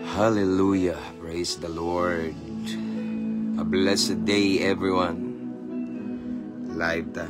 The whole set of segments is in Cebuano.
Hallelujah. Praise the Lord. A blessed day, everyone. Live ta.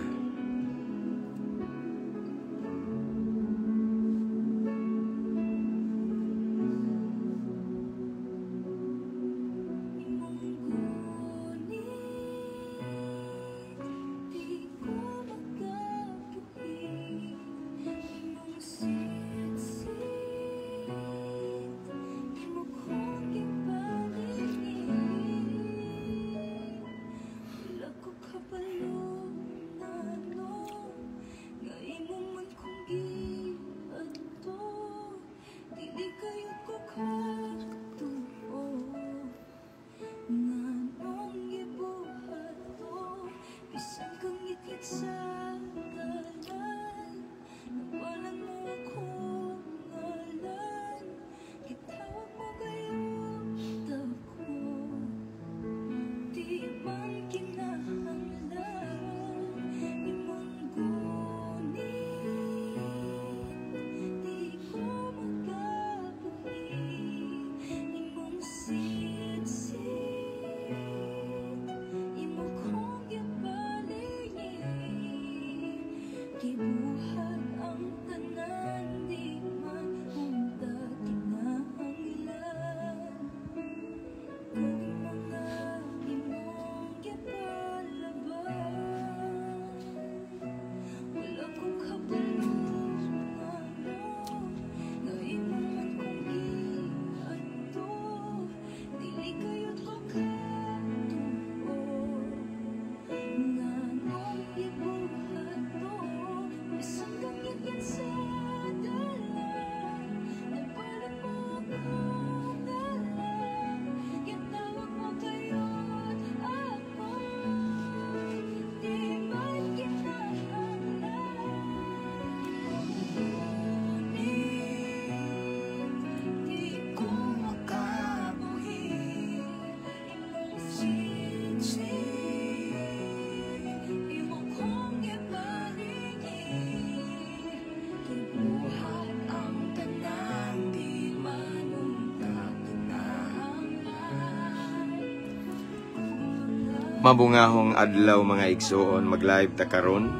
Mabungahong adlaw, mga igsuon, mag-live ta karon.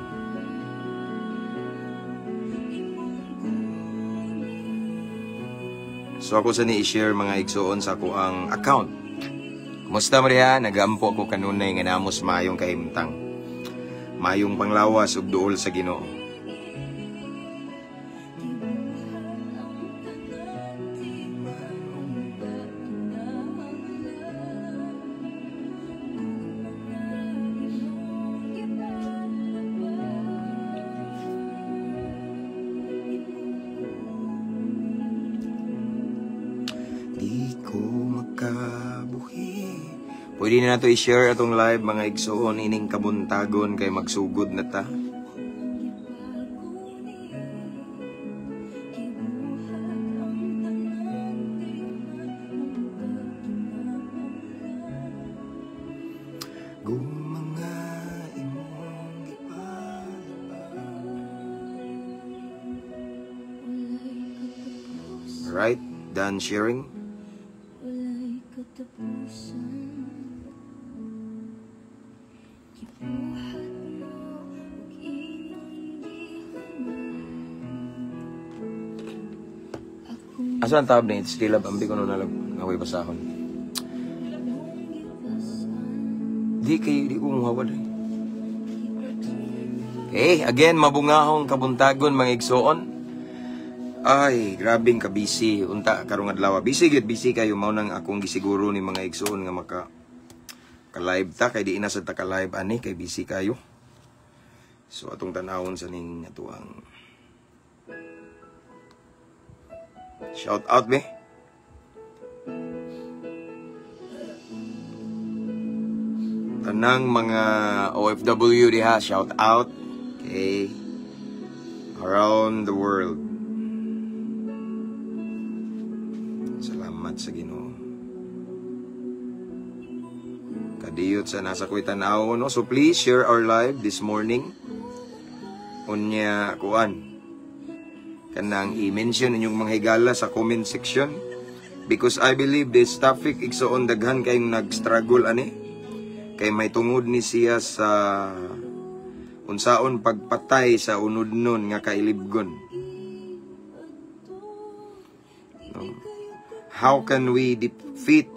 So ako sa ni i-share, mga igsuon, sa ako ang account. Kumusta mo diha? Nagampo ako kanunay nga namos maayong kahimtang. Maayong panglawas ug duol sa Ginoo. Di ko makabuhi. Pwede na nato i-share atong live, mga igsuon, ining kabuntagon kay magsugod na ta. Gumanga imong gipalaban. Right, done sharing. Wala'y katapusan. Gibuhat mo ug imong gihuman. Akong Asa ang tab ni It's Lab? Ambi ko no nalag. Ako'y basahon. imong gipasan. Di kay di ko muhawad eh. Okay, again, mabungahong kabuntagon, mga igsoon. Ay, grabing ka-busy. Unta karong adlaw. Busy gyud, busy kayo. Mao nang akong gisiguro ni mga igsoon nga maka ka-live ta kay di ina sad ta ka-live ani kay busy kayo. So atong tan-awon sa ning atuang shout out be. Tanang mga OFW diha, shout out. Okay. Around the world. Salamat sa Ginoo. Kadiyot sa nasa ko'y tan-aw, no? So please share our live this morning. Unya kuan. Kanang i-mention inyong mga higala sa comment section. Because I believe this topic, igsoon, daghan kayong nag-struggle ani. Kay may tungod ni siya sa unsaon pagpatay sa unudnon nga kailibgon. No? How can we defeat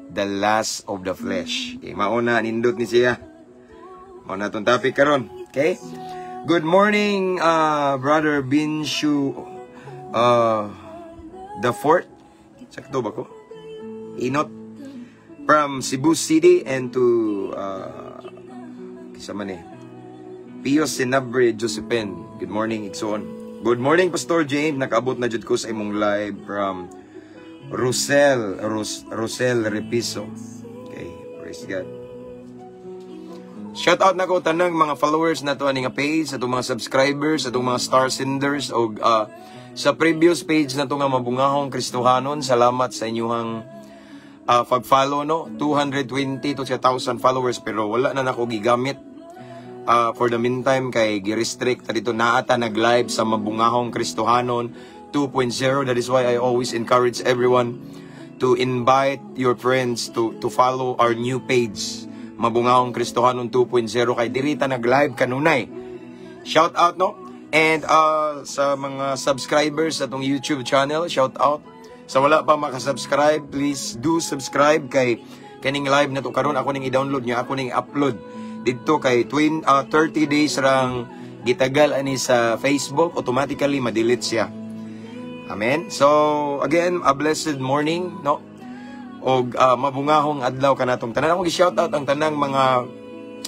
the lust of the flesh? Okay, mauna nindot ni siya. Mauna tong topic karon. Okay? Good morning, Brother Binshu the fourth. Sakto ba ko? Inot from Cebu City and to kisa man eh. Pio Sinabre Josephine. Good morning, igsoon. Good morning, Pastor James. Nakaabot na jud ko sa imong live from Rosel, Rosel Repiso. Okay, praise God. Shout out nako tanang mga followers nato ani nga page, atong mga subscribers, atong mga star senders og sa previous page nato nga Mabungahong Kristohanon. Salamat sa inyong pag-follow, no. 220 to 1,000 followers, pero wala na nako gigamit for the meantime kay gi-restrict ta dito. Naa ta nag-live sa Mabungahong Kristohanon 2.0. That is why I always encourage everyone to invite your friends to follow our new page, Mabungahong Kristohanon 2.0, kay diri ta nag-live kanunay. Shout out, no? And sa mga subscribers sa atong YouTube channel, shout out. Sa wala pa makasubscribe, please do subscribe kay kaning live na to karon ako ning i-download niya, ako ning i-upload didto kay twin 30 days rang gitagal ani sa Facebook, automatically ma-delete siya. Amen. So again, a blessed morning, no? Og mabungahong adlaw kanatong tanan. Akong gi-shout out ang tanang mga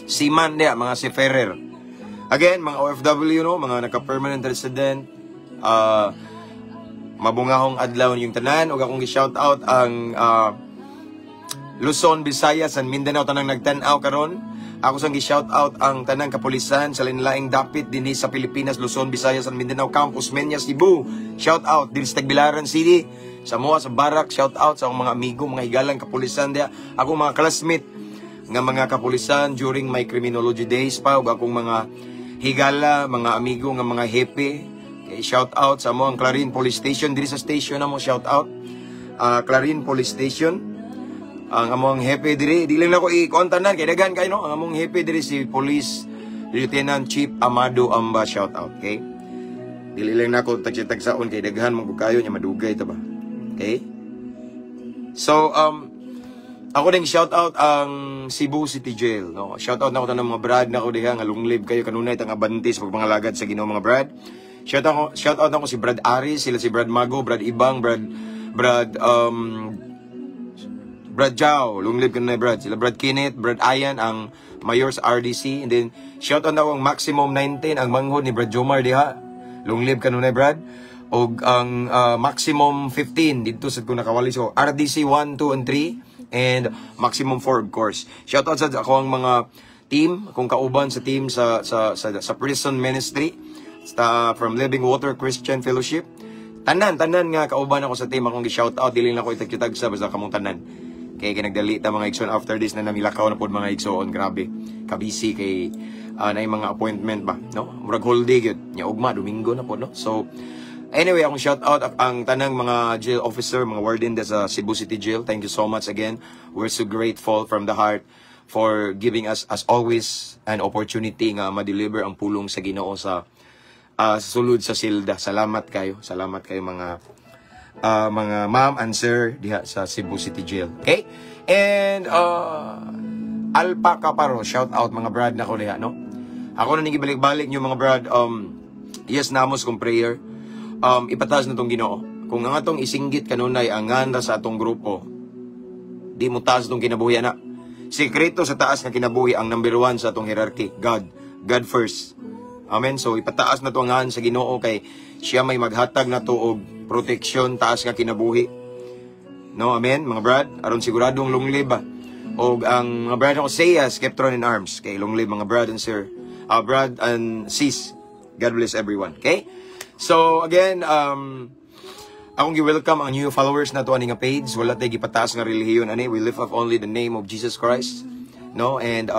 seaman diya, mga seafarer. Again, mga OFW, no, mga naka-permanent resident, mabungahong adlaw yung tanan. Ug akong gi-shout out ang Luzon, Visayas, and Mindanao, tanang nagtan-aw karon. Ako sang gi-shout out ang tanang kapulisan sa lain-laing dapit dinhi sa Pilipinas, Luzon, Visayas, and Mindanao, Camp Osmeña, Cebu. Shout out dinhi sa Tagbilaran City, sa Moa, sa Barak, shout out sa akong mga amigo, mga higalang kapulisan diha, akong mga classmate nga mga kapulisan during my criminology days pa, ug akong mga higala, mga amigo nga mga hepe. Okay, shout out sa amo ang Clarin Police Station diri sa station namo, shout out. Clarin Police Station. Ang among hepe diri, di lang nako i-kuan tanan kay daghan kay, no. Ang among hepe diri si Police Lieutenant Chief Amado Amba, shout out, okay? Dili lang nako tagsa-tagsaon kay daghan man kayo nya madugay ta ba. Okay? So ako din shout out ang Cebu City Jail, no. Shout out nako tanang mga brad nako diha nga long live kayo, kanunay tang abante sa pagpangalagad sa Ginoo, mga brad. Shout out ako si Brad Aris, sila si Brad Mago, Brad Ibang, Brad Jao, long live kanunay, Brad. Sila Brad Kenneth, Brad Ayan, ang mayor sa RDC. And then, shout out nako ang Maximum 19, ang manghod ni Brad Jomar diha. Long live kanunay, Brad. Og ang Maximum 15, dito sa kung nakawali. So, RDC 1, 2, and 3. And Maximum 4, of course. Shout out sa ako ang mga team, akong kauban sa team sa prison ministry. Sa, from Living Water Christian Fellowship. Tanan, tanan nga kauban ako sa team, akong gi-shout out, dili na ko itag-tagsa basta kamong tanan. Kay kinagdali ta, mga igsoon, after this na namilakaw na pod, mga igsoon, grabe. Kabisi kay na mga appointment ba, no? Murag whole day gyud. Nya ugma Domingo na pod, no? So anyway, akong shout out ang tanang mga jail officer, mga warden sa Cebu City Jail. Thank you so much again. We're so grateful from the heart for giving us, as always, an opportunity nga ma-deliver ang pulong sa Ginoo sa sulod sa silda. Salamat kayo. Salamat kayo, mga ma'am and sir diha sa Cebu City Jail. Okay? And Alpa Kaparo, shout out mga brad nako diha, no? Ako na ning ibalik-balik nyo, mga brad, yes, namos kong prayer. Ipataas na tong Ginoo. Kung ang atong isinggit kanunay ang nganda sa atong grupo, di mo taas tong kinabuhi na. Sekreto sa taas nga kinabuhi, ang number one sa atong hierarchy, God. God first. Amen. So ipataas na to ang ngan sa Ginoo kay siya may maghatag na to og protection, taas nga kinabuhi. No, amen, mga brad. Aron siguradong long live ba. Og ang mga brad ako say Skeptron in arms kay long live, mga brad and sir. Brad and sis. God bless everyone. Okay? So again, akong gi-welcome ang new followers na to ani nga page. Wala tay gipataas nga relihiyon ani. We lift up only the name of Jesus Christ. No? And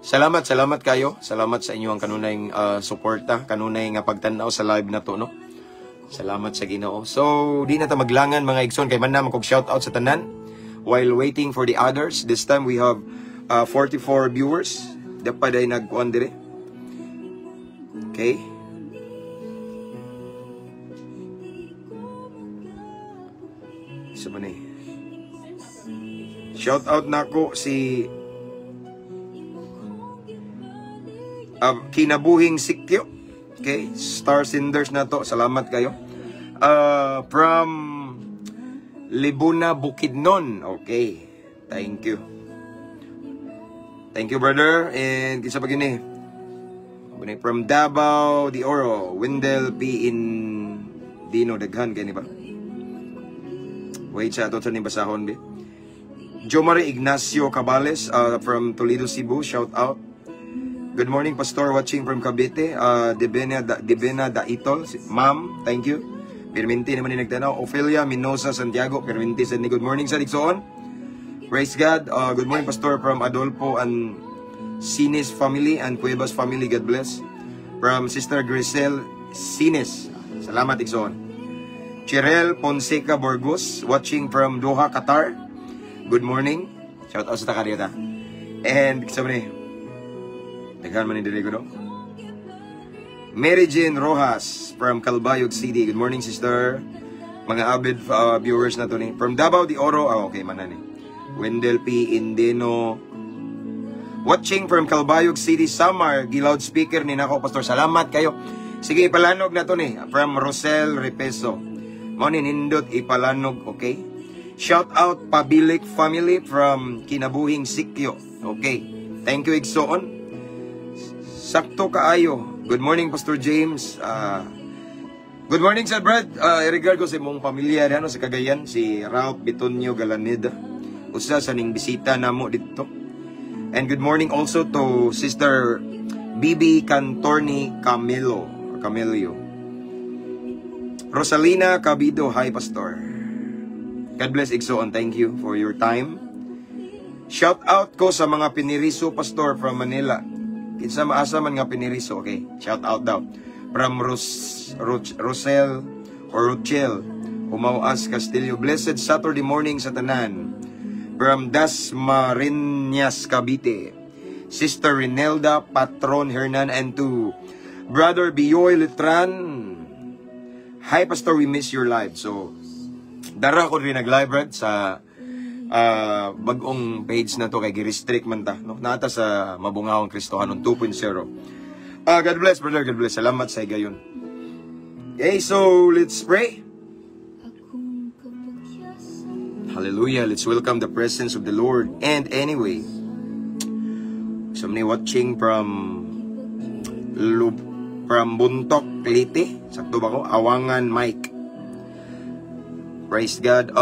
salamat, salamat kayo. Salamat sa inyo ang kanunay suporta, kanunay nga pagtan-aw sa live na to, no? Salamat sa Ginoo. So, di na ta maglangan, mga igsoon, kay man na kog shout out sa tanan while waiting for the others. This time we have 44 viewers. Dapat ay nagkuan dire. Okay? Isa ba ni? Shout out nako si Kinabuhing Sikyo. Okay, Star Senders na to. Salamat kayo. From Libuna, Bukidnon. Okay. Thank you. Thank you, brother. And kinsa pa gini? From Davao de Oro, Wendell P. In Dino, daghan kay ni ba? Wait sa ato sa ni basahon bi. Jomari Ignacio Cabales from Toledo, Cebu. Shout out. Good morning, Pastor, watching from Cavite. Debena Daitol. Ma'am, thank you. Pirminti naman ni nagtanaw. Ophelia Minosa Santiago, pirminti sa ni. Good morning sa Igsoon. Praise God. Good morning, Pastor, from Adolfo and Sines family and Cuevas family. God bless. From Sister Grisel Sines. Salamat, Igsoon. Chirel Fonseca Burgos, watching from Doha, Qatar. Good morning. Shout out sa takarita. And, sabi ni, daghan man ni diri ko, no? Mary Jane Rojas from Calbayog City. Good morning, sister. Mga avid viewers na to ni. From Davao de Oro. Ah, okay, man ni. Wendell P. Indeno. Watching from Calbayog City, Samar. Gi-loudspeaker ni nako, Pastor. Salamat kayo. Sige, ipalanog na to ni. From Rosel Repeso. Mao ni nindot ipalanog, okay? Shout out Pabilik family from Kinabuhing Sikyo. Okay. Thank you, Igsoon. Sakto kaayo. Good morning, Pastor James. Good morning, Sir Brad. I-regard ko sa imong pamilya ano, sa Cagayan, si Ralph Bitonio Galanida. Usa sa ning bisita namo dito. And good morning also to Sister Bibi Cantorni Camilo or Camilio. Rosalina Cabido, hi, Pastor. God bless, Igsoon. Thank you for your time. Shout out ko sa mga Piniriso, Pastor, from Manila. Kinsa maasa man nga Piniriso, okay? Shout out daw. From Rosel or Rochelle Humauas Castillo. Blessed Saturday morning sa tanan. From Dasmariñas, Cavite. Sister Rinelda Patron Hernan and to Brother Bioy Litran. Hi, Pastor, we miss your live. So, dara ko rin nag-live, Brad, sa bagong page na to kay gi-restrict man ta, no? Nata sa Mabungahong Kristohanon 2.0. God bless, brother. God bless. Salamat sa higayon. Okay, so let's pray. Hallelujah. Let's welcome the presence of the Lord. And anyway, somebody watching from Buntok, Leyte. Sakto ba ko? Awangan Mike. Praise God.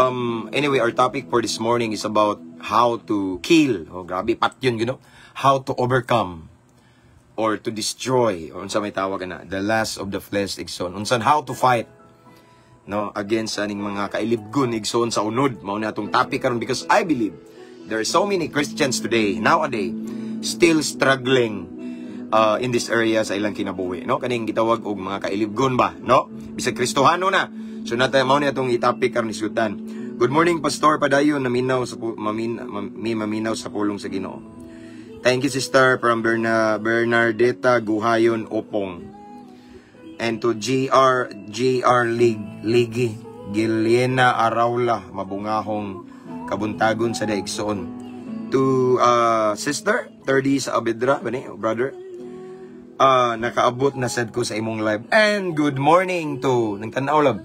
Anyway, our topic for this morning is about how to kill. Oh, grabe, pat yun. How to overcome or to destroy, or unsa may tawag na, the lust of the flesh, igsoon. Unsan how to fight, no, against aning mga kailibgon, igsoon, sa unod. Mao na atong topic karon because I believe there are so many Christians today, nowadays, still struggling in this area sa ilang kinabuhi, no? Kaning gitawag og mga kailibgon ba, no? Bisag Kristohano na. So nata mao ni atong i-topic karon isgutan. Good morning, Pastor, padayon naminaw sa maminaw sa pulong sa Ginoo. Thank you, sister, from Bernardeta Guhayon Opong. And to GR GR League Ligi Giliena Araula, mabungahong kabuntagon sa daigsoon. To sister 30 sa Abidra ba ni brother? Nakaabot na sad ko sa imong live. And good morning to nang tan-aw lab.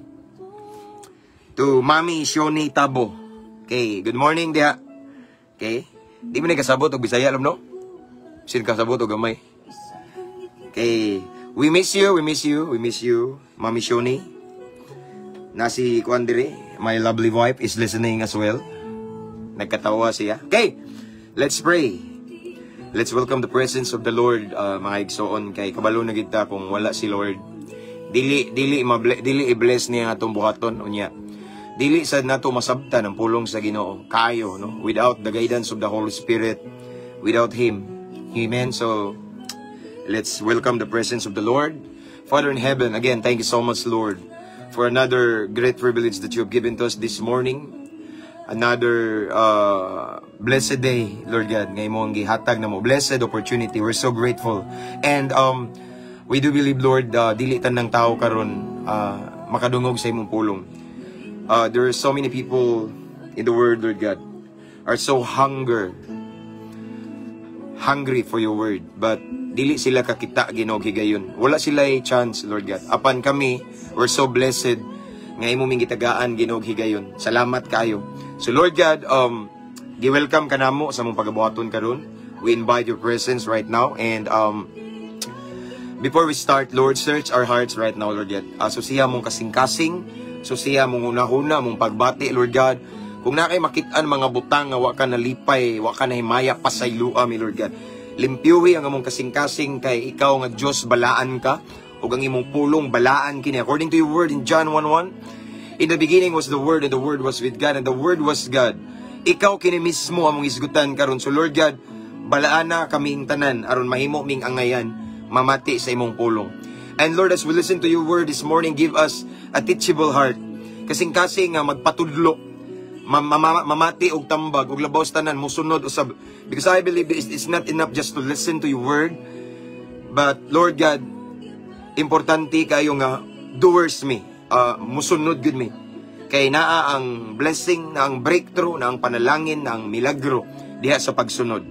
To Mami Shoni Tabo. Okay, good morning diha. Okay. Di mo ni kasabot og Bisaya alam, no? Sin kasabot og gamay. Okay. We miss you, we miss you, we miss you, Mami Shoni. Nasi kuan diri, my lovely wife is listening as well. Nagkatawa siya. Okay, let's pray. Let's welcome the presence of the Lord, mga igsoon, kay kabalo na kita kung wala si Lord. Dili i-bless niya ang atong buhaton unya. Dili sad nato masabtan ang pulong sa Ginoo kayo, no, without the guidance of the Holy Spirit, without him. Amen. So let's welcome the presence of the Lord. Father in heaven, again, thank you so much, Lord, for another great privilege that you have given to us this morning. Another blessed day, Lord God, nga imong gihatag namo. Blessed opportunity. We're so grateful. And we do believe, Lord, dili tanang tao karon makadungog sa imong pulong. There are so many people in the world, Lord God, are so hungry for your word, but dili sila kakita, Ginoo, higayon. Wala sila chance, Lord God. Apan kami, we're so blessed nga imo ming gitagaan, Ginoo, higayon. Salamat kayo. So Lord God, gi-welcome ka namo sa among pagabuhaton karon. We invite your presence right now and before we start, Lord, search our hearts right now, Lord God. Susiha among kasing-kasing, susiha among hunahuna, among pagbati, Lord God. Kung naa kay makit-an mga butang nga wa ka nalipay, wa ka nahimaya, pasaylua mi, Lord God. Limpyuhi ang among kasing-kasing kay ikaw nga Dios, balaan ka ug ang imong pulong balaan kini. According to your word in John 1:1, "In the beginning was the Word, and the Word was with God, and the Word was God." Ikaw kini mismo among isgutan karon. So Lord God, balaana kaming tanan aron mahimo ming angayan mamati sa imong pulong. And Lord, as we listen to your word this morning, give us a teachable heart. Kasing-kasing nga magpatudlo, mamati og tambag ug labaw sa tanan musunod usab, because I believe it's not enough just to listen to your word, but Lord God, importante kayo nga doers mi, musunod gud mi, kay naa ang blessing, na ang breakthrough, na ang panalangin, na ang milagro diha sa pagsunod.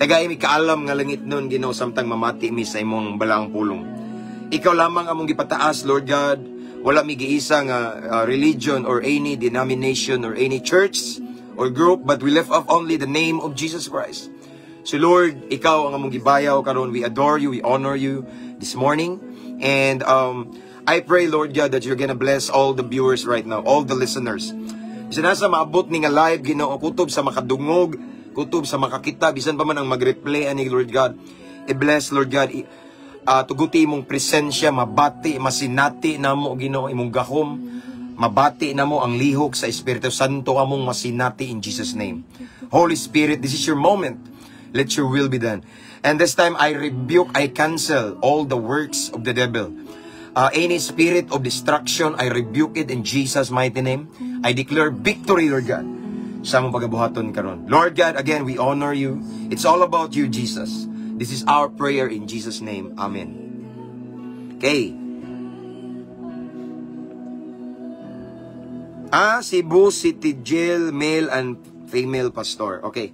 Tagai mi kaalam nga langit nun, Ginoo, samtang mamati mi sa imong balaang pulong. Ikaw lamang among gipataas, Lord God. Wala mi giisa nga religion or any denomination or any church or group, but we lift up only the name of Jesus Christ. So Lord, ikaw ang among gibayaw karon. We adore you, we honor you this morning. And I pray, Lord God, that you're gonna bless all the viewers right now, all the listeners. Bisan asa maabot ni nga live, Ginoo, kutob sa makadungog, kutob sa makakita, bisan pa man ang mag-replay ani, Lord God. I-bless, Lord God, tuguti imong presensya, mabati, masinati namo, Ginoo, imong gahom, mabati namo ang lihok sa Espiritu Santo among masinati in Jesus' name. Holy Spirit, this is your moment. Let your will be done. And this time, I rebuke, I cancel all the works of the devil. Any spirit of destruction, I rebuke it in Jesus' mighty name. I declare victory, Lord God, sa among pagabuhaton karon. Lord God, again, we honor you. It's all about you, Jesus. This is our prayer in Jesus' name. Amen. Okay. Cebu City Jail, male and female pastor. Okay.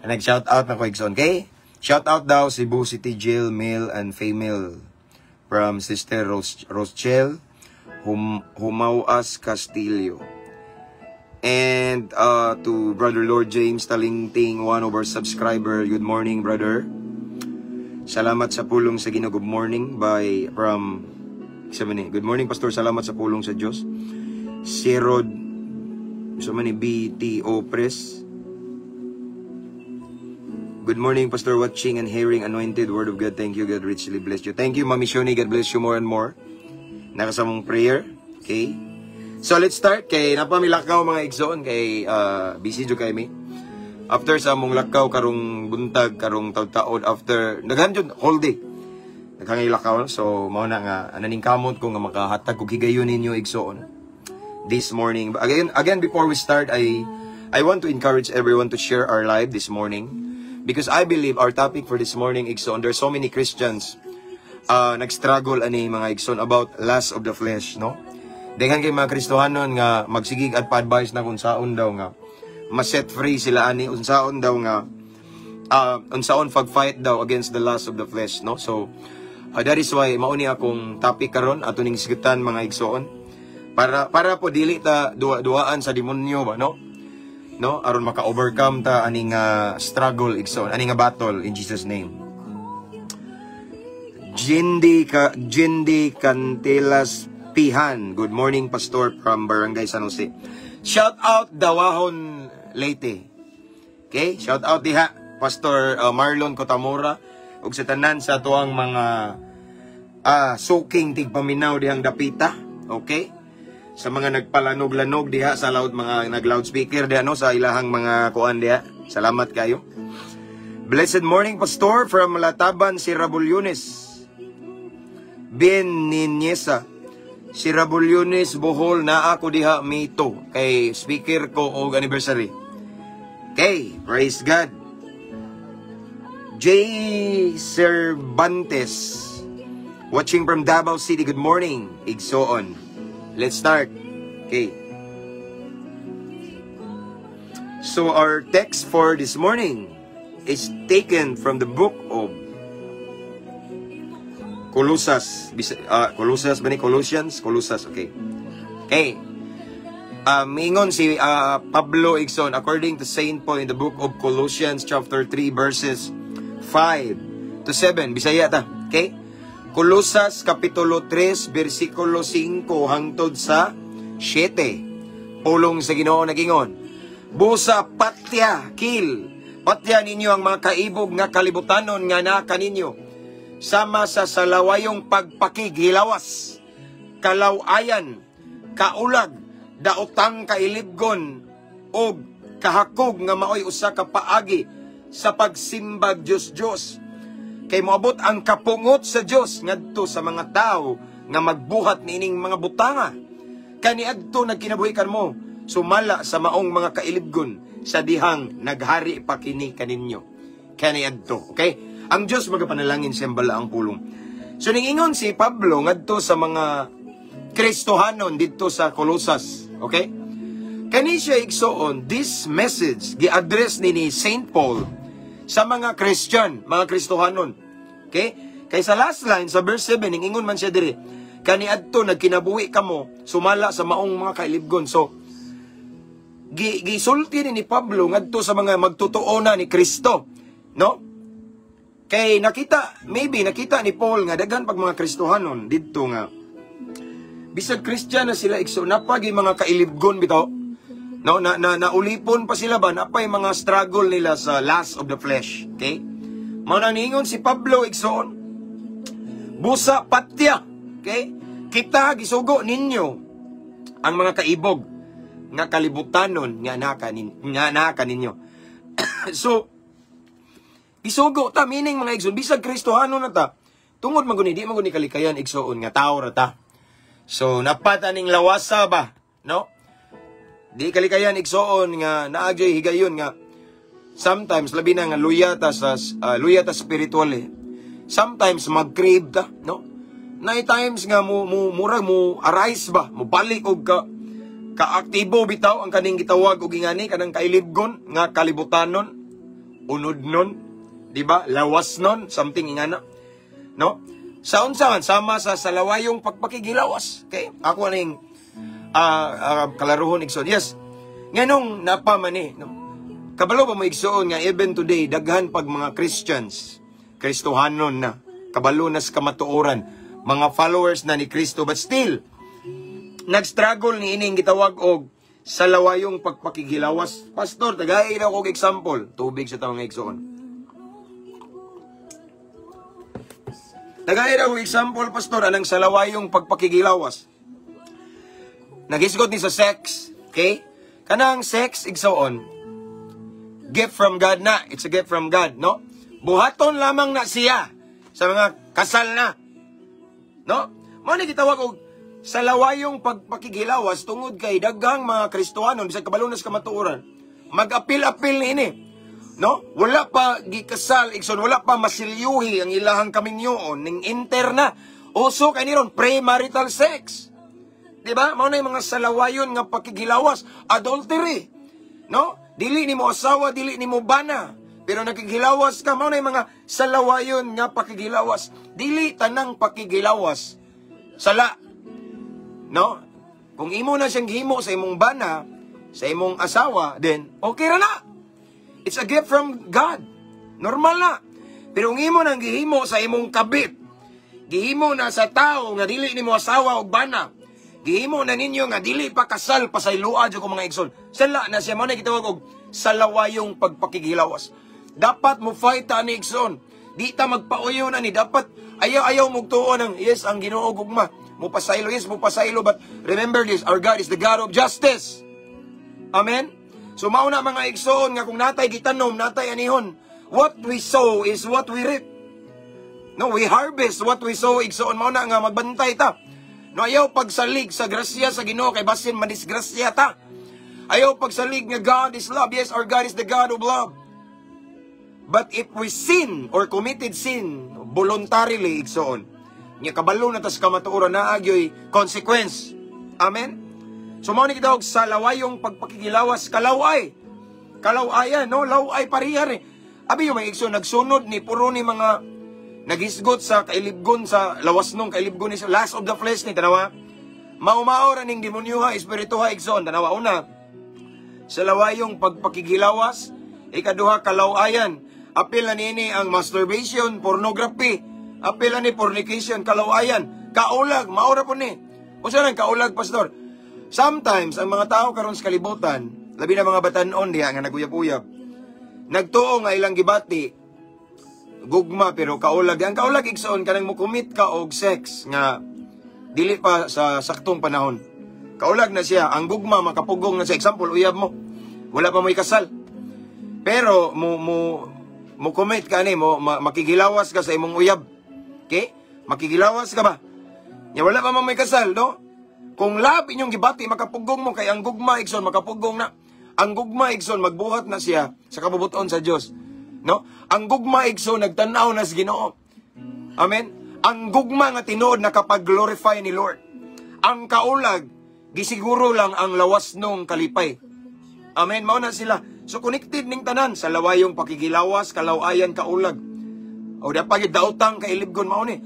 Nag-shout out na ko, Igsoon. Okay? Shout out daw Cebu City Jail, male and female, from Sister Rochelle Humawas Castillo. And to Brother Lord James Talingting, one of our subscriber. Good morning, brother. Salamat sa pulong sa Ginoo. Good morning by from sa ni. Good morning, Pastor. Salamat sa pulong sa Dios. Sirod sa ni BTO Press. Good morning, Pastor. Watching and hearing anointed word of God. Thank you. God richly bless you. Thank you, Mami Shoni. God bless you more and more. Nakasamong prayer. Okay. So, let's start. Kay napamilakaw, mga igsoon. Kay busy jud kay mi. After sa among lakaw karong buntag, karong taud-taod, after, naghan jud whole day. Naghangay lakaw. So, mao na nga, ananing kamot ko nga makahatag kog higayon ninyo, igsoon, this morning. But again, before we start, I want to encourage everyone to share our live this morning. Because I believe our topic for this morning, igsoon, there's so many Christians nag-struggle ani, mga igsoon, about lust of the flesh, no? Daghan kay mga Kristohanon nga magsigig at pa-advise na kung saon daw nga ma-set free sila ani, unsaon daw nga unsaon pag-fight daw against the lust of the flesh, no? So that is why mao ni akong topic karon ato ning isgutan, mga igsoon, para po dili ta duwa-duwaan sa demonyo ba, no? No, aron maka-overcome ta aning struggle, igsoon, ani nga battle, in Jesus' name. Jindi Cantelas Pihan. Good morning, Pastor, from Barangay San Jose. Shout out Dawahon, Leyte. Okay, shout out diha Pastor Marlon Kotamura ug sa tanan sa tuang mga suking tigpaminaw dihang dapita. Okay? Sa mga nagpalanog-lanog diha sa loud, mga nag-loudspeaker diha, no, sa ilahang mga kuan diha. Salamat kayo. Blessed morning, Pastor, from Lataban, si Rabul Yunes. Ben Ninyesa. Si Rabulyones Bohol, naa ko diha May 2 kay speaker ko og anniversary. Okay, praise God. J. Cervantes, watching from Davao City. Good morning, igsoon. Let's start. Okay. So our text for this morning is taken from the book of Colosas. Colosas ba ni Colossians? Colosas, okay. Okay. Mingon si Pablo, igsoon, according to Saint Paul in the book of Colossians chapter 3 verses 5 to 7. Bisaya ta. Okay? Colosas kapitulo 3 bersikulo 5 hangtod sa 7. Pulong sa Ginoo nagingon: "Busa patya, kill. Patya ninyo ang mga kaibog nga kalibutanon nga naa kaninyo. Sama sa salawayong pagpakighilawas, kalawayan, kaulag, daotang kailibgon, og kahakog nga maoy usa ka paagi sa pagsimbag Dios-Dios. Kay moabot ang kapungot sa Dios ngadto sa mga tawo nga magbuhat niining mga butanga. Kaniadto nagkinabuhi mo sumala sa maong mga kailibgon sa dihang naghari pa kini kaninyo." Kaniadto, okay? Ang Dios magapanalangin siyang balaang pulong. So ningingon si Pablo ngadto sa mga Kristohanon didto sa Colosas, okay? Kani siya, igsoon, this message gi-address ni Saint Paul sa mga Christian, mga Kristohanon. Okay? Kay sa last line sa verse 7, ningingon man siya diri, "Kaniadto nagkinabuhi kamo sumala sa maong mga kailibgon." So gisulti ni Pablo ngadto sa mga magtotoo na ni Kristo, no? Kay nakita, maybe nakita ni Paul nga daghan pag mga Kristohanon didto nga bisag Christian na sila, igsoon, napag mga kailibgon bitaw. No, na, na naulipon pa sila ba, napay mga struggle nila sa lust of the flesh, okay? Mao nang niingon si Pablo, igsoon, "Busa patya," okay? "Kita gisugo ninyo ang mga kaibog nga kalibutanon nga naka ninyo." So, gisugo ta, meaning, mga igsoon, bisag Kristohano na ta, tungod man guni, di man guni kalikayan, igsoon, nga tao ra ta. So, napata ning lawasa ba, no? Di kalikayan, igsoon, nga naagyoy higayon nga sometimes, labi na nga luya ta spiritual eh. Sometimes mag-crave ta, no? Nay times nga mo murag mo arise ba, mo balik og ka kaaktibo bitaw ang kaning gitawag og ingani kanang kailibgon nga kalibutanon, unod nun, di ba? Lawas nun, something ingana. No? Sa unsa man, sama sa salawayong pagpakigilawas. Okay? Ako ning kalaruhon, igsoon. Yes. Nganong napa man eh, no? Kabalo ba mo, igsoon, nga even today daghan pag mga Christians, Kristohanon na, kabalo na sa kamatuoran, mga followers na ni Kristo, but still nag-struggle ni ining gitawag og sa lawayong pagpakigilawas? "Pastor, tagay na og example." Tubig sa tawang, igsoon. "Tagay na og example, Pastor, anang sa lawayong pagpakigilawas." Nagisgot ni sa sex, okay? Kanang sex, igsoon, gift from God na. It's a gift from God, no? Buhaton lamang na siya sa mga kasal na. No? Mao ni gitawag og sa lawayong pagpakigilawas tungod kay daghang mga Kristohanon bisag kabalo na sa kamatuoran, mag-apil-apil ni ini. No? Wala pa gikasal, igsoon, wala pa masilyuhi ang ilahang kaminyoon ning enter na. Uso kay ni ron premarital sex. Di ba? Mao na yung mga salawayon nga pakigilawas, adultery. No? Dili nimo asawa, dili nimo bana. Pero nakigilawas ka, mao na yung mga salawayon nga pakigilawas. Dili tanang pakigilawas sala. No? Kung imo na siyang gihimo sa imong bana, sa imong asawa, then okay ra na. It's a gift from God. Normal na. Pero kung imo nang gihimo sa imong kabit, gihimo na sa tao nga dili nimo asawa og bana, gihimo na ninyo nga dili pa kasal, pasayloa jud ko, mga igsoon. Sala na siya. Mao na gitawag og salawayong pagpakigilawas. Dapat mo fight ta ni, igsoon. Di ta magpauyo na ni, dapat ayaw ayaw mugtuo ng yes, ang Ginoo gugma. Mo pasaylo, yes, mo pasaylo, but remember this, our God is the God of justice. Amen. So mao na, mga igsoon, nga kung natay gitanom, natay anihon. What we sow is what we reap. No, we harvest what we sow, igsoon. Mao na nga magbantay ta. No, ayaw pagsalig sa grasya sa Ginoo kay basin madisgrasya ta. Ayaw pagsalig nga God is love. Yes, our God is the God of love. But if we sin or committed sin voluntarily, igsoon, nga kabalo na tas kamatuoran, naa gyoy consequence. Amen? So mao ni gitawag sa lawayong pagpakigilawas, kalaway. Kalawayan, no? Laway parihar eh. Abi yung mga igsoon, nagsunod ni puro ni mga nagisgot sa kailibgon, sa lawas nung kailibgon ni sa lust of the flesh ni, tanawa. Maumao ra ning demonyo ha, espiritu ha, igsoon, tanawa. Una, sa lawayong pagpakigilawas. Ikaduha, kalawayan. Apil na nini ang masturbation, pornography. Apil na ni fornication, kalawayan. Kaulag, maura po ni. Unsa nang kaulag, pastor? Sometimes, ang mga tao karon sa kalibutan, labi na mga batanon diha nga naguyab-uyab, nagtuo nga ilang gibati, gugma, pero kaulag. Ang kaulag, igsoon, kanang mo commit ka og sex nga dili pa sa saktong panahon. Kaulag na siya. Ang gugma makapugong na siya. Example, uyab mo. Wala pa mo'y kasal. Pero mo mo mo commit ka ni mo makigilawas ka sa imong uyab. Okay? Makigilawas ka ba? Nya wala pa man may kasal, no? Kung love inyong gibati, makapugong mo kay ang gugma, igsoon, makapugong na. Ang gugma, igsoon, magbuhat na siya sa kabubuton sa Dios. No? Ang gugma, igsoon, nagtan-aw na sa Ginoo. Amen. Ang gugma nga tinuod nakapag-glorify ni Lord. Ang kaulag gisiguro lang ang lawas nung kalipay. Amen. Mao na sila. So connected ning tanan sa lawayong pakigilawas, kalawayan, kaulag. O dapat gyud daotang kailibgon, mao ni.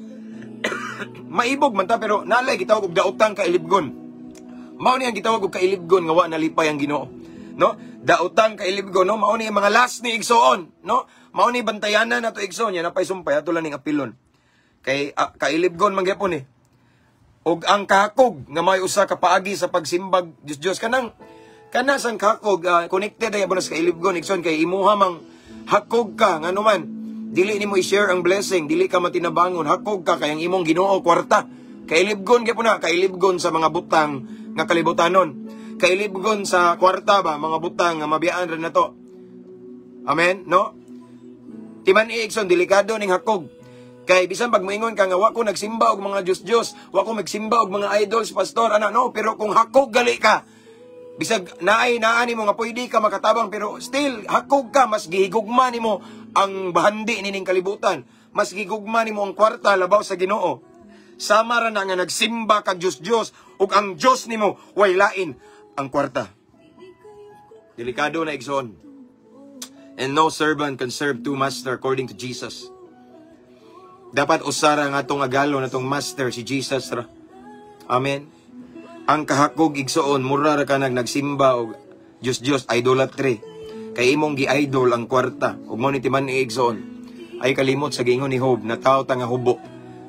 Maibog man ta pero nalay gitawag og daotang kailibgon. Mao ni ang gitawag og kailibgon nga wa nalipay ang Ginoo. No? Daotang kailibgon, no? Mao ni ang mga lust ni, igsoon, no? Mao ni bantayanan nato, igsoon, yan napay sumpay ato lang ning apilon. Kay kailibgon man gyapon eh. Og ang kakog nga may usa ka paagi sa pagsimbag Dios Dios, kanang kana sang kakog, connected ay sa kailibgon, igsoon, kay imuha mang hakog ka ngano man dili nimo i-share ang blessing, dili ka matinabangon, hakog ka kay ang imong Ginoo kwarta. Kailibgon gyapon na, kailibgon sa mga butang nga kalibutanon. Kailibgon sa kwarta ba, mga butang nga mabiyaan ra nato. Amen, no? Timan igsoon, delikado ning hakog. Kay bisan pag moingon ka nga wa ko nagsimba og mga Diyos-Diyos, wa ko magsimba og mga idols, pastor, ana, no, pero kung hakog gali ka, bisag naay naa nimo nga pwede ka makatabang, pero still hakog ka, mas gihigugma nimo ang bahandi nining kalibutan. Mas gihigugma nimo ang kwarta labaw sa Ginoo. Sama ra na nga nagsimba kag Diyos-Diyos ug ang Diyos nimo way lain ang kwarta. Delikado na, igsoon. And no servant can serve two master, according to Jesus. Dapat usara nga atong agalo na tong master, si Jesus ra. Amen. Ang kahakog, igsoon, mura ra ka nagsimba og Diyos Diyos, idolatry. Kay imong gi-idol ang kwarta ug mo ni timan ni, igsoon. Ay kalimot sa giingon ni Job na tao ta nga hubo.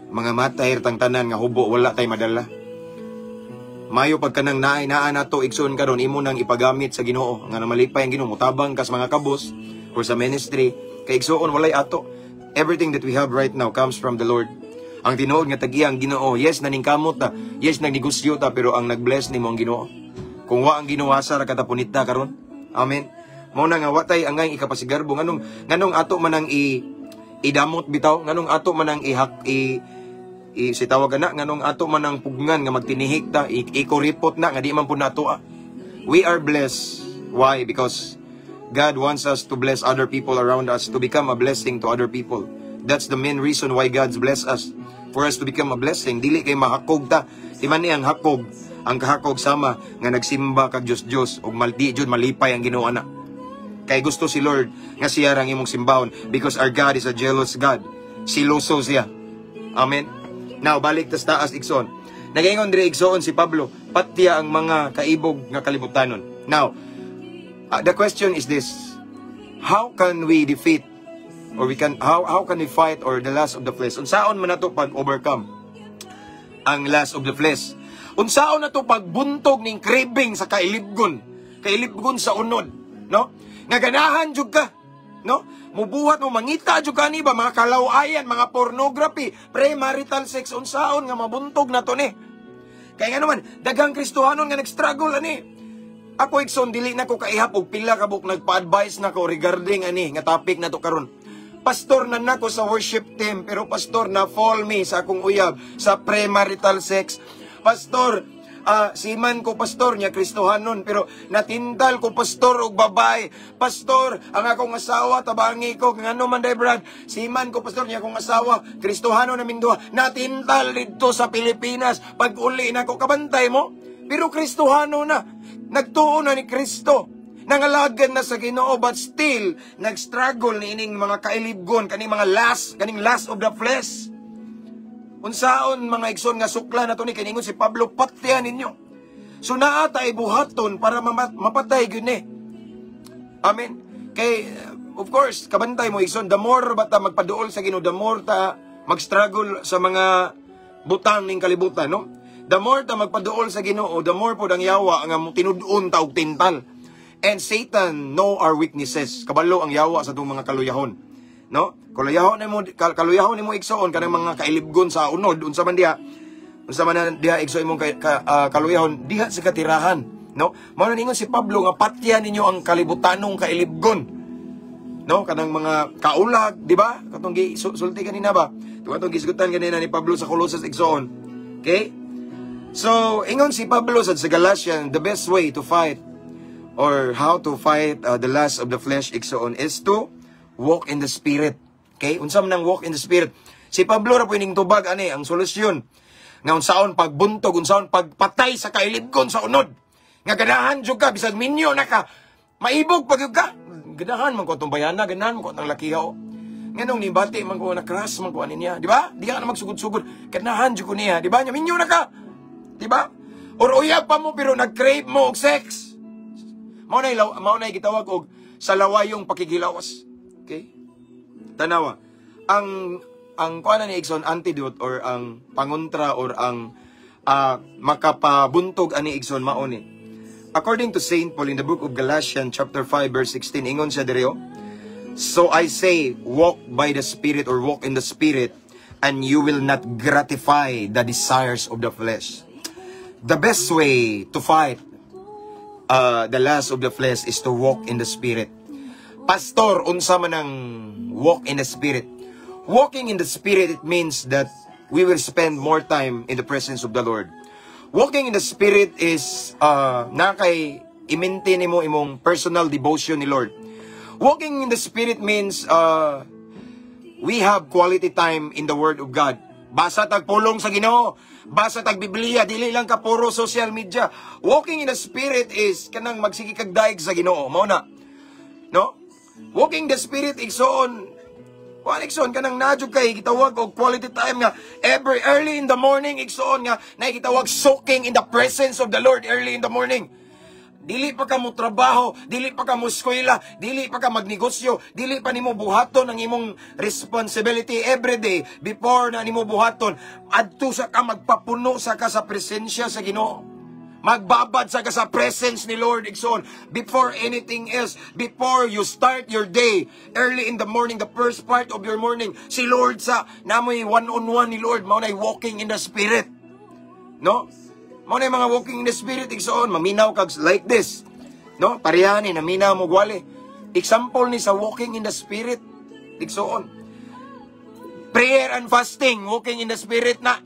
Mga matay tang tanan nga hubo, wala tay madala. Mayo pag kanang naay naa nato, igsoon, karon imo nang ipagamit sa Ginoo nga namalipay ang Ginoo, mutabang kas mga kabos or sa ministry, kay igsoon, walay ato. Everything that we have right now comes from the Lord. Ang tinuod nga tagiya ang Ginoo. Yes, naningkamot ta. Yes, nagnegosyo ta, pero ang nagbless nimo ang Ginoo. Kung wa ang Ginoo, asa ra kata punit ta karon? Amen. Mao na nga watay angay ikapasigarbo. Nganong ato man ang i idamot bitaw, nganong ato man ang ihak i, i si tawag na, nganong ato man ang pugngan nga magtinihik ta, ikoripot na nga di man pud nato ah. We are blessed. Why? Because God wants us to bless other people around us, to become a blessing to other people. That's the main reason why God's bless us. For us to become a blessing. Dili kay mahakog ta. Di man ni ang hakog, ang kahakog sama nga nagsimba kag Dios Dios ug maldi jud malipay ang Ginoo ana. Kay gusto si Lord nga siya rang imong simbahon because our God is a jealous God. Siloso siya. Amen. Now balik tas taas, igsoon. Nagaingon diri, igsoon, si Pablo, patya ang mga kaibog nga kalibutanon. Now, the question is this. How can we defeat or we can how can we fight or the lust of the flesh? Unsaon man nato pag overcome ang lust of the flesh? Unsaon nato pagbuntog ning craving sa kailibgon? Kailibgon sa unod, no? Nga ganahan jud ka, no? Mubuhat mo, mangita jud ka ni ba mga kalawayan, mga pornography, premarital sex, unsaon nga mabuntog na to ni? Kaya nga naman, daghang Kristohanon nga nag-struggle ani. Ako, igsoon, dili na ko kaihap og pila ka buok nagpa-advise na ko regarding ani nga topic na to karon. Pastor, na nako sa worship team, pero pastor, na fall me sa akong uyab sa premarital sex. Pastor, seaman ko, pastor, niya Kristohanon, pero natintal ko, pastor, og babae. Pastor, ang akong asawa, tabangi ko, ngano man day, Brad? Seaman ko, pastor, niya akong asawa, Kristohanon naming duha, natintal dito sa Pilipinas. Pag uli nako, kabantay mo, pero Kristohano na, nagtuo na ni Kristo, nangalagan na sa Ginoo, but still nag-struggle ni ining mga kailibgon, kaning mga lust, kaning lust of the flesh. Unsaon, mga igsoon, nga sukla na to ni kiningon si Pablo, "Patyan ninyo." So naa tay buhaton para mapatay gyud ni. Amen. Kay of course, kabantay mo, igsoon, the more ba ta magpaduol sa Ginoo, the more ta mag-struggle sa mga butang ning kalibutan, no? The more ta magpaduol sa Ginoo, the more pod ang yawa nga tinud-on ta og tintal. And Satan know our weaknesses. Kabalo ang yawa sa atong mga kaluyahon. No? Kaluyahon nimo, igsoon, kanang mga kailibgon sa unod, unsa man diha. Unsa man na diha, igsoon, imong kaluyahon diha sa katirahan, no? Mao na ningon si Pablo nga patyan ninyo ang kalibutanong kailibgon. No, kanang mga kaulag, di ba? Katong gi sulti kanina ba? Katong gisgutan kanina ni Pablo sa Colosas, igsoon. Okay? So, ingon si Pablo sa Galatian, the best way to fight or how to fight the lust of the flesh, igsoon, is to walk in the Spirit. Okay? Unsa man ang walk in the Spirit? Si Pablo ra po ining tubag ani ang solusyon nga unsaon pagbuntog, unsaon pagpatay sa kailibgon sa unod. Nga ganahan jud ka bisag minyo na ka, maibog pa gyud ka. Ganahan man ko atong bayana, ganahan man ko atong lakiha. Nganong nibati man ko, na crush man ko ani niya, di ba? Di ka na magsugod-sugod. Ganahan jud ko niya, di ba? Nya minyo na ka. Di ba? Or uyab pa mo pero nag-crave mo og sex. Mao na gitawag og sa lawayong pakigilawas. Okay? Tanawa. Ang kuan ni igsoon, antidote or ang pangontra or ang makapabuntog ani, igsoon, mao ni. According to Saint Paul in the book of Galatians chapter 5 verse 16, ingon siya diri, oh, "So I say, walk by the Spirit or walk in the Spirit, and you will not gratify the desires of the flesh." The best way to fight the lust of the flesh is to walk in the Spirit. Pastor, unsa man ang walk in the Spirit? Walking in the Spirit, it means that we will spend more time in the presence of the Lord. Walking in the Spirit is na kay i-maintain nimo imong personal devotion ni Lord. Walking in the Spirit means we have quality time in the Word of God. Basa tag pulong sa Ginoo, basa tag Biblia, dili lang ka puro social media. Walking in the Spirit is kanang magsige kag dayeg sa Ginoo, mao na. No? Walking the Spirit, igsoon, kuan, igsoon, kanang naa jud kay gitawag og quality time nga every early in the morning, igsoon, nga nakikitawag soaking in the presence of the Lord early in the morning. Dili pa ka mo trabaho, dili pa ka mo eskwela, dili pa ka magnegosyo, dili pa nimo buhaton ang imong responsibility every day. Before na nimo buhaton, adto sa ka, magpapuno sa ka sa presensya sa Ginoo. Magbabad sa ka sa presence ni Lord, igsoon. Before anything else, before you start your day, early in the morning, the first part of your morning, si Lord sa, naa moy one-on-one ni Lord, mao na walking in the Spirit. No? Mao na mga walking in the Spirit, igsoon, maminaw kag like this. No? Parehani, naminaw mo gwali. Example ni sa walking in the Spirit, igsoon. Prayer and fasting, walking in the Spirit na.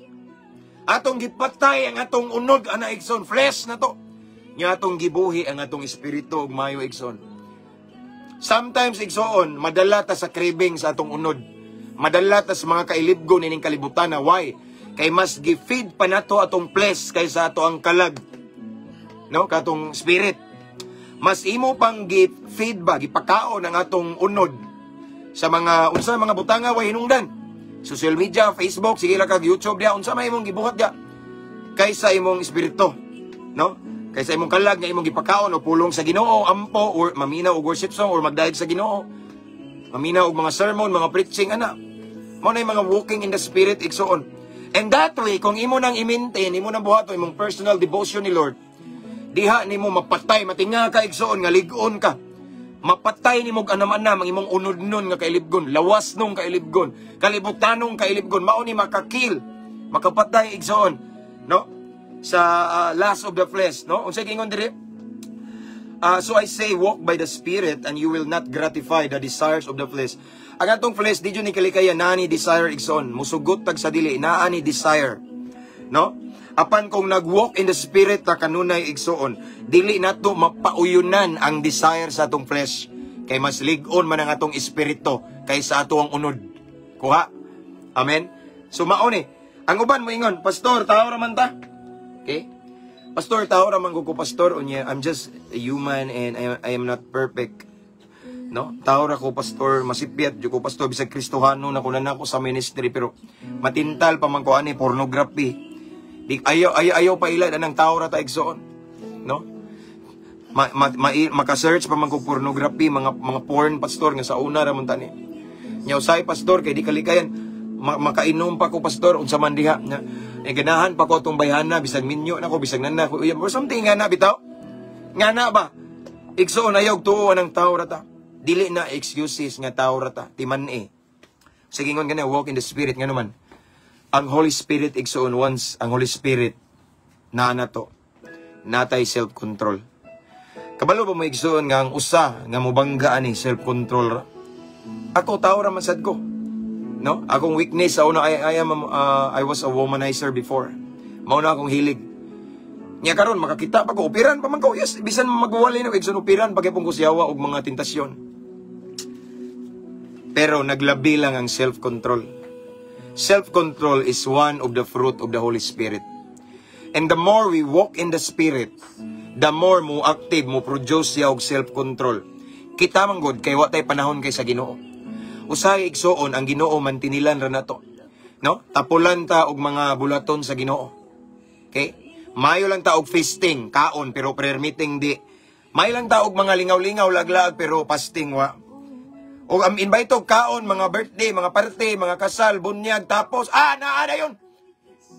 Atong gipatay ang atong unod ana, igsoon, flesh na to. Nya atong gibuhi ang atong espiritu og mayo, igsoon. Sometimes, igsoon, madala ta sa craving sa atong unod. Madala ta sa mga kailibgon ining kalibutan na. Why? Kay mas gi-feed pa nato atong flesh kaysa ato ang kalag. No, katong spirit. Mas imo pang gi-feed ba, gipakaon ang atong unod sa mga unsa mga butanga way hinungdan. Social media, Facebook, sige lang kag YouTube diya, unsa may imong gibuhat diya kaysa imong espiritu, no? Kaysa imong kalag nga imong gipakaon o pulong sa Ginoo, ampo or maminaw og worship song or magdayeg sa Ginoo. Maminaw og mga sermon, mga preaching ana. Mao na yung mga walking in the Spirit, igsoon. And that way, kung imo nang i-maintain, imo nang buhaton imong personal devotion ni Lord, diha nimo mapatay, matinga ka, igsoon, nga lig-on ka. Mapatay nimo og anam-anam ang imong unod nun nga kailibgon, lawas nung kailibgon, kalibutanong kailibgon, mao ni maka-kill, makapatay, igsoon, no? Sa lust of the flesh, no? Unsay giingon diri? "So I say, walk by the Spirit and you will not gratify the desires of the flesh." Ang atong flesh, di jud ni kalikayan, naa ni desire, igsoon. Musugot tag sa dili, naa ni desire. No? Apan kung nag-walk in the Spirit ta kanunay, igsuon, dili nato mapauyunan ang desire sa atong flesh. Kay mas lig-on man ang atong espiritu kaysa ato ang unod. Kuha? Amen? So mao ni. Ang uban moingon, "Pastor, tao ra man ta." Okay? "Pastor, tao ra man ko, pastor. Unya, I'm just a human and I am not perfect. No? Tao ra ko, pastor, masipyat jud ko, pastor, bisag Kristohano na ko na ako sa ministry, pero matintal pa man ko ani pornography." Di ayaw ayaw ayaw pa ilad anang tao ra ta, igsoon. No? Maka-search pa man ko pornography, mga porn, pastor, nga sa una ra man tani. Nya usay, pastor, kay di kalikayan makainom pa ko, pastor, unsa man diha nya eh, ganahan pa ko atong bayhana bisag minyo na ko, bisag nana ko or something nga na bitaw. Nga na ba? Igsoon, ayaw tuo ang tao ra ta. Dili na excuses nga tao ra ta. Timan eh. Sige, ingon gani, walk in the Spirit nga naman. Ang Holy Spirit, igsoon, once ang Holy Spirit naa nato, natay self-control. Kabalo ba mo, igsoon, nga ang usa nga mobangga ani self-control ra? Ako, tao ra man sad ko. No? Akong weakness sa una, I was a womanizer before. Mao na akong hilig. Nya karon makakita pa ko, operan pa man ko. Yes, bisan magwali na igsoon, operan pa gyapon ko siyawa og mga tentasyon. Pero naglabi lang ang self-control. Self-control is one of the fruit of the Holy Spirit. And the more we walk in the Spirit, the more mo active, mo produce siya og self-control. Kita man gud kay wa tay panahon kay sa Ginoo. Usahay, igsuon, ang Ginoo mantinilan ra nato. No? Tapulan ta og mga bulaton sa Ginoo. Okay? Mayo lang ta og feasting, kaon, pero prayer meeting di. Mayo lang ta og mga lingaw-lingaw, laglag, pero fasting wa. O am invite og kaon, mga birthday, mga party, mga kasal, bunyag, tapos, naa na yun.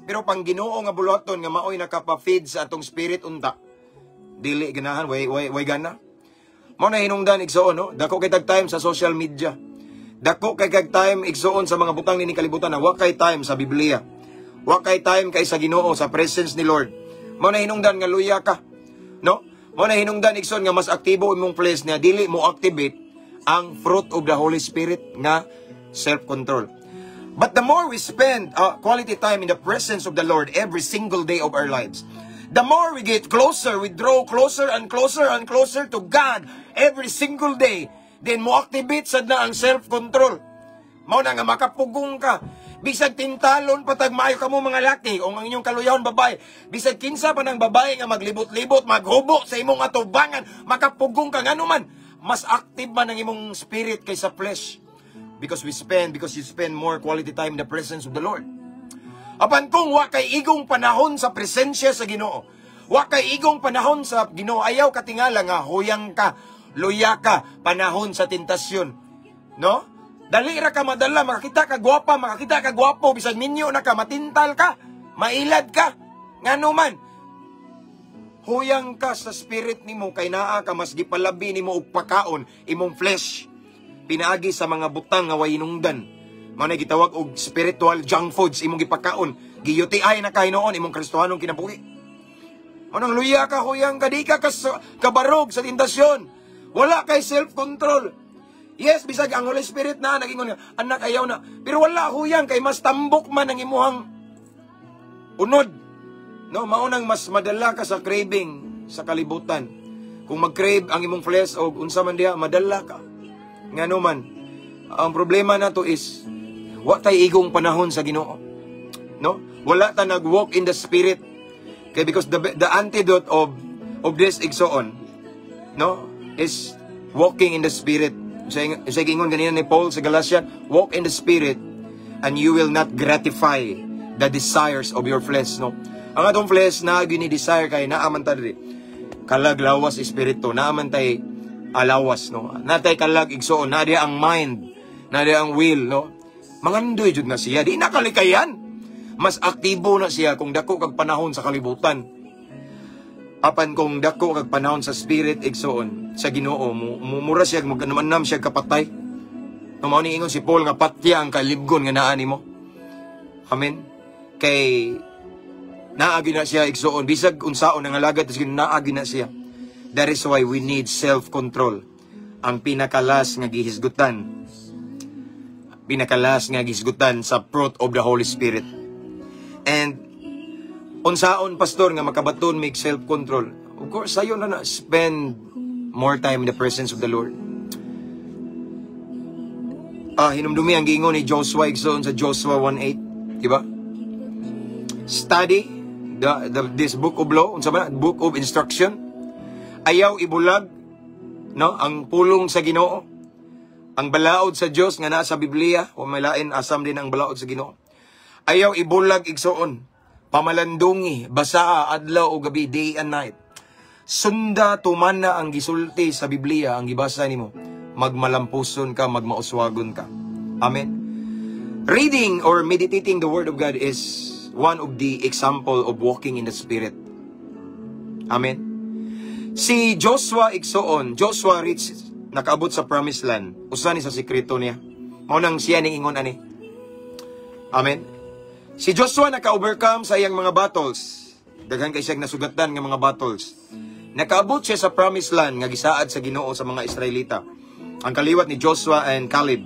Pero pang Ginoo nga buluhaton nga maoy nakapa-feed sa atong spirit unta. Dili ganahan, way way way gana. Mao na hinungdan, igsuon, no? Dako kay tag time sa social media. Dako kay kag time, igsuon, sa mga butang nini kalibutan na wa kay time sa Biblia. Wa kay time kay sa Ginoo, sa presence ni Lord. Mao na hinungdan nga luya ka. No? Mao na hinungdan, igsuon, nga mas aktibo imong flesh nga dili mo activate ang fruit of the Holy Spirit nga self-control. But the more we spend quality time in the presence of the Lord every single day of our lives, the more we get closer, we draw closer and closer and closer to God every single day, then mo activate sad na ang self-control. Mao na nga makapugong ka. Bisag tintalon patag maayo kamo mga laki o ang inyong kaluyahon babae. Bisag kinsa pa ng babae nga maglibot-libot, maghubo sa imong atubangan, makapugong ka ngano man, mas active man ang imong spirit kaysa flesh. Because you spend more quality time in the presence of the Lord. Apan kung wa kay igong panahon sa presensya sa Ginoo, wa kay igong panahon sa Ginoo, ayaw katingala nga huyang ka, luya ka, panahon sa tentasyon. No? Dali ra ka madala, makakita ka gwapa, makakita ka gwapo, bisag minyo na ka, matintal ka, mailad ka. Ngano man, huyang ka sa spirit nimo kay naa ka mas gipalabi nimo og pakaon imong flesh pinaagi sa mga butang nga way hinungdan. Mao na gitawag og spiritual junk foods imong gipakaon. Gi-UTI na kay noon imong Kristohanong kinabuhi. Mao nang luya ka, huyang ka, di ka kabarog sa tentasyon. Wala kay self-control. Yes, bisag ang Holy Spirit na nagingon nga, "Anak, ayaw na." Pero wala, huyang kay mas tambok man ang imuhang unod. No, mao nang mas madala ka sa craving sa kalibutan. Kung mag-crave ang imong flesh o unsa man diha, madala ka. Ngano man, ang problema nato is wa tay igong panahon sa Ginoo. No? Wala ta nag-walk in the Spirit. Okay, because the antidote of this, igsoon, no, is walking in the Spirit. Sa ingon ganina ni Paul sa Galatian, "Walk in the Spirit and you will not gratify the desires of your flesh," no? Ang atong flesh na gini desire kay naa man ta diri. Kalag, lawas, espiritu, naa man tay alawas, no? Natay kalag, igsoon, naa ang mind, naa ang will, no? Mangandoy jud na siya, di na kalikayan. Mas aktibo na siya kung dako kag panahon sa kalibutan. Apan kung dako kag panahon sa spirit, igsoon, sa Ginoo, mo mura siya magkanamnam siya kapatay. No, mao ni ingon si Paul nga patya ang kalibgon nga naa nimo. Amen. Kay naa gyud na siya, igsoon, bisag unsaon ang alagad sa Ginoo, naa gyud na siya. That is why we need self-control. Ang pinakalas nga gihisgutan. Pinakalas nga gihisgutan sa fruit of the Holy Spirit. And Unsaon, Pastor, nga makabaton mig self-control? Of course, sayo na na, spend more time in the presence of the Lord. Hinumdumi ang giingon ni Joshua, igsoon, sa Joshua 1:8, di ba? Study the this book of law, unsa ba na? Book of instruction. Ayaw ibulag, no, ang pulong sa Ginoo. Ang balaod sa Dios nga naa sa Biblia, o may lain asam din ang balaod sa Ginoo. Ayaw ibulag, igsoon. Pamalandungi, basa adlaw o gabi, day and night. Sunda, tumana ang gisulti sa Biblia, ang gibasa nimo. Magmalampuson ka, magmauswagon ka. Amen. Reading or meditating the Word of God is one of the example of walking in the Spirit. Amen. Si Joshua, igsoon, Joshua reached, nakaabot sa promised land. Usa ni sa sekreto niya. Mao nang siya ning ingon ani. Amen. Si Joshua naka-overcome sa iyang mga battles. Daghan kay siyang nasugatan nga mga battles. Nakaabot siya sa promised land nga gisaad sa Ginoo sa mga Israelita. Ang kaliwat ni Joshua and Caleb.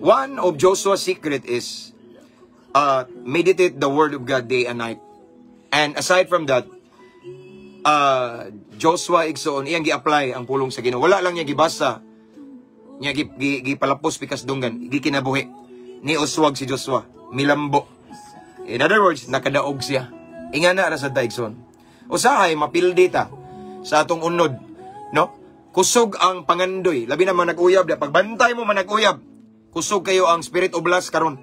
One of Joshua's secret is meditate the Word of God day and night. And aside from that, Joshua, igsoon, iyang gi-apply ang pulong sa Ginoo. Wala lang niya gibasa. Niya gipalapos pikas dunggan, gikinabuhi. Ni uswag si Joshua, milambo. In other words, nakadaog siya. Ingana ra sa ta, igsoon. Usahay mapildi ta sa atong unod, no? Kusog ang pangandoy, labi na mga nag-uyab, da pagbantay mo manag-uyab. Kusog kayo ang spirit of lust karon.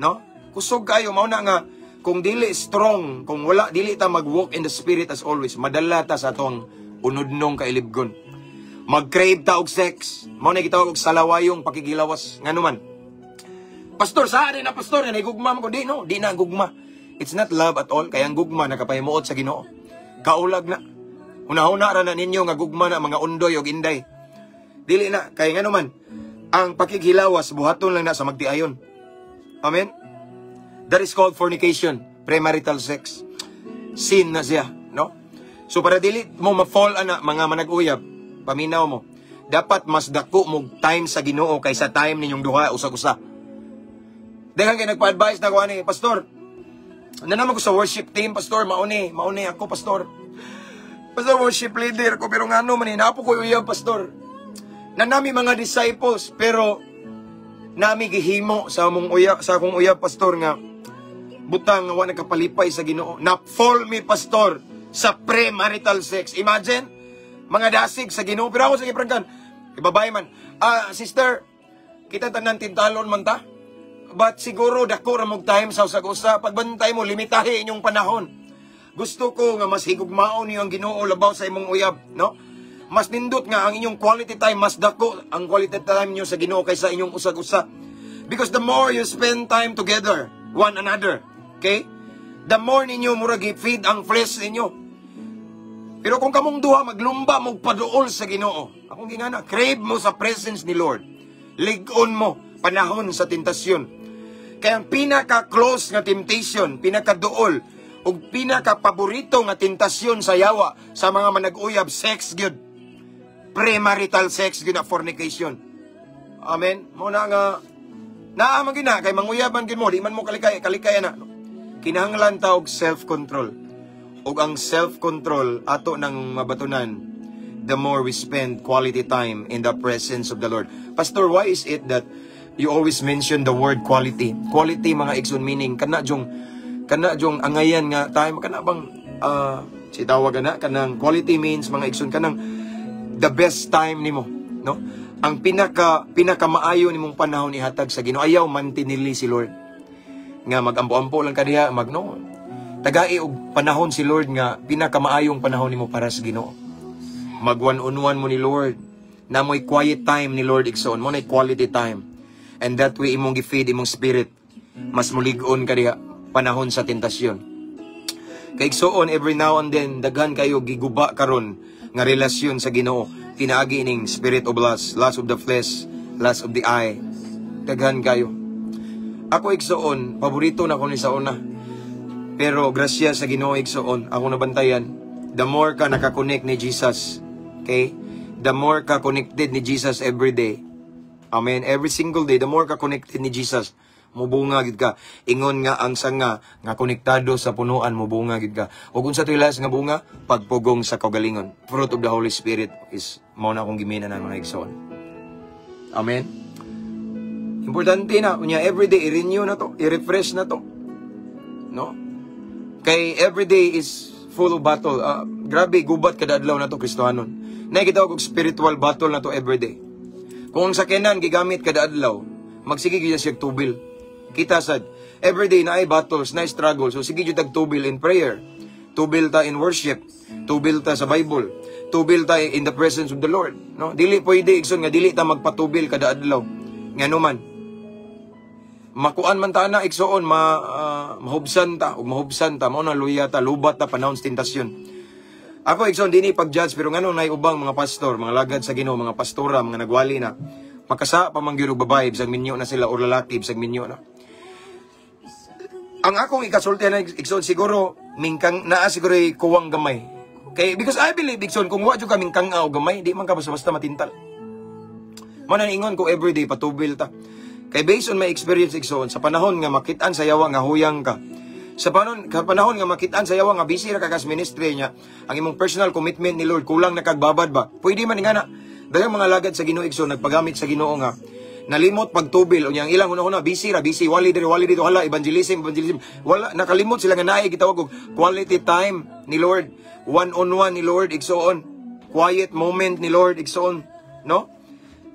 No? Kusog kayo. Mao na nga kung dili strong, kung wala dili ta mag-walk in the Spirit as always, madala ta sa atong unodnong kailibgon. Mag-crave ta og sex. Mao na gitawag og salawayong pakigilawas. Ngano man? Pastor, sa na pastor, nga gugma mo ko di, no, di na ang gugma. It's not love at all, kaya ang gugma nakapahimuot sa Ginoo. Kaulag na. Hunahuna ra na ninyo nga gugma na, mga undoy og inday. Dili na, kay ngano man, ang pakighilawas buhaton lang na sa magtiayon. Amen? That is called fornication, premarital sex. Sin na siya, no? So para dili mo ma-fall ana, mga manag-uyab, paminaw mo. Dapat mas dako mo time sa Ginoo kaysa time ninyong duha usag-usa. Daghan kay nagpa-advise na ko ani, "Pastor, nanaman ko sa worship team, Pastor, mauni, mauni ako, Pastor. Pastor, worship leader ko, pero ngano man, naa po ko uyab, Pastor. Na nami mga disciples, pero nami gihimo sa among uyab, sa akong uyab, Pastor, nga butang nga wa nagkapalipay sa Ginoo. Na fall mi, Pastor, sa premarital sex." Imagine, mga dasig sa Ginoo. Pero ako sa giprangkan, ibabay man. "Ah, sister, kita tanan tintalon man ta. But siguro dako ra mog time sa usag-usa. Pagbantay mo, limitahi inyong panahon. Gusto ko nga mas higugmaon niyo ang Ginoo labaw sa imong uyab, no? Mas nindot nga ang inyong quality time, mas dako ang quality time niyo sa Ginoo kaysa inyong usag-usa. Because the more you spend time together, one another, okay? The more ninyo murag feed ang flesh ninyo. Pero kung kamong duha maglumba mo paduol sa Ginoo, akong gingana, crave mo sa presence ni Lord. Lig-on mo panahon sa tentasyon. Kaya ang pinaka-close nga temptation, pinaka-duol, ug pinaka-paborito nga tentasyon sa yawa sa mga manag-uyab, sex gyud. Premarital sex gyud na, fornication. Amen. Mo na nga naa man gyud na kay manguyab man gyud mo, di man mo kalikay, kalikay na. Kinahanglan ta og self-control. Ug ang self-control ato nang mabatunan the more we spend quality time in the presence of the Lord. Pastor, why is it that you always mention the word quality? Quality, mga igsoon, meaning kana jong angayan nga time, kana bang si tawag na kanang quality means, mga igsoon, kanang the best time nimo, no? Ang pinaka pinakamaayo nimong panahon ihatag sa Ginoo. Ayaw mantinili si Lord. Nga magampo-ampo lang ka diha, mag no. Tagai og panahon si Lord nga pinakamaayong panahon nimo para sa Ginoo. Mag one on one mo ni Lord. Na mo'y quiet time ni Lord, igsoon. Mo na quality time. And that way imong gi-feed imong spirit. Mas mulig-on ka diha panahon sa tentasyon. Kay igsoon, every now and then daghan kayo giguba karon nga relasyon sa Ginoo pinaagi ining spirit of lust, lust of the flesh, lust of the eye. Daghan kayo. Ako, igsoon, paborito na ko ni sa una. Pero grasya sa Ginoo, igsoon, ako nabantayan, the more ka nakakonect ni Jesus, okay? The more ka connected ni Jesus every day. Amen. Every single day, the more ka connected ni Jesus, Mubunga gid ka. Ingon nga ang sanga nga konektado sa punuan, mubunga gid ka. Ug unsa to'y last nga bunga? Pagpugong sa kaugalingon. Fruit of the Holy Spirit is mao na akong gimina na, mga igsoon. Amen. Importante na unya everyday i-renew na to, i-refresh na to. No? Kay everyday is full of battle. Grabe gubat kada adlaw na to, Kristohanon. Nakita og spiritual battle na to everyday. Kung ang sakyanan gigamit kada adlaw, magsige gyud siya tubil. Kita sad, everyday na ay battles, na struggle. So sige jud tag tubil in prayer. Tubil ta in worship. Tubil ta sa Bible. Tubil ta in the presence of the Lord. No? Dili pwede, igsoon, nga dili ta magpatubil kada adlaw. Ngano man, makuan man ta na, igsoon, mahubsan ta ug mahubsan ta, mao na luya ta, lubat ta panahon sa tentasyon. Ako, igsoon, dini pag-judge, pero ngano nay ubang mga pastor, mga lagad sa Ginoo, mga pastora, mga nagwali na, makasa pa man gyud og babae bisag minyo na sila or lalaki bisag minyo na? Ang akong ikasulti na, igsoon, siguro mingkang naa, siguro kuwang gamay kay because I believe, igsoon, kung wa jud ka mingkang og gamay, di man ka basta-basta matintal. Mo na ingon ko, everyday patubil ta. Kay based on my experience, igsoon, sa panahon nga makitaan sa yawa nga huyang ka, sa panahon nga makitaan sa yawa nga busy ra ka kas ministry niya, ang imong personal commitment ni Lord kulang na kagbabad ba? Pwede man nga na. Dahil mga lagad sa Ginoo, igsoon, nagpagamit sa Ginoo nga nalimot pagtubil unya ang ilang una-una busy ra, busy, wali diri, wali dito, hala, evangelism, evangelism, wala nakalimot sila nga naay gitawag og quality time ni Lord, one on one ni Lord, igsoon, quiet moment ni Lord, igsoon, no?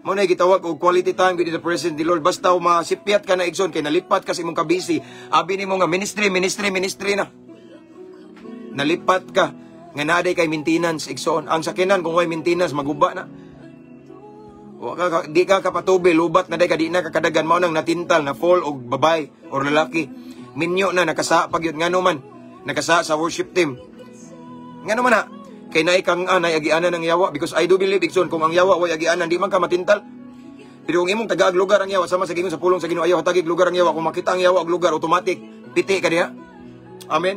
Mo na gitawag og quality time with the presence ni Lord. Basta masipyat ka na, igsoon, kay nalipat ka sa imong kabisi. Abi nimo nga ministry, ministry, ministry na. Nalipat ka nga naday kay maintenance, igsoon. Ang sakyanan, kung way maintenance, maguba na. Wa ka, di ka kapatubil, lubat na day ka, di na kakadagan, mao nang natintal, na fall og babay or lalaki. Minyo na, nakasa pag yun, ngano man, nakasa sa worship team. Ngano man na, kay naay kang anay agianan ng yawa, because I do believe, igsoon, kung ang yawa way agianan, di man ka matintal. Pero kung imong tagaag lugar ang yawa, sama sa gingon sa pulong sa Ginoo, ayaw hatagig lugar ang yawa. Kung makita ang yawa og lugar, automatic piti ka diha. Amen.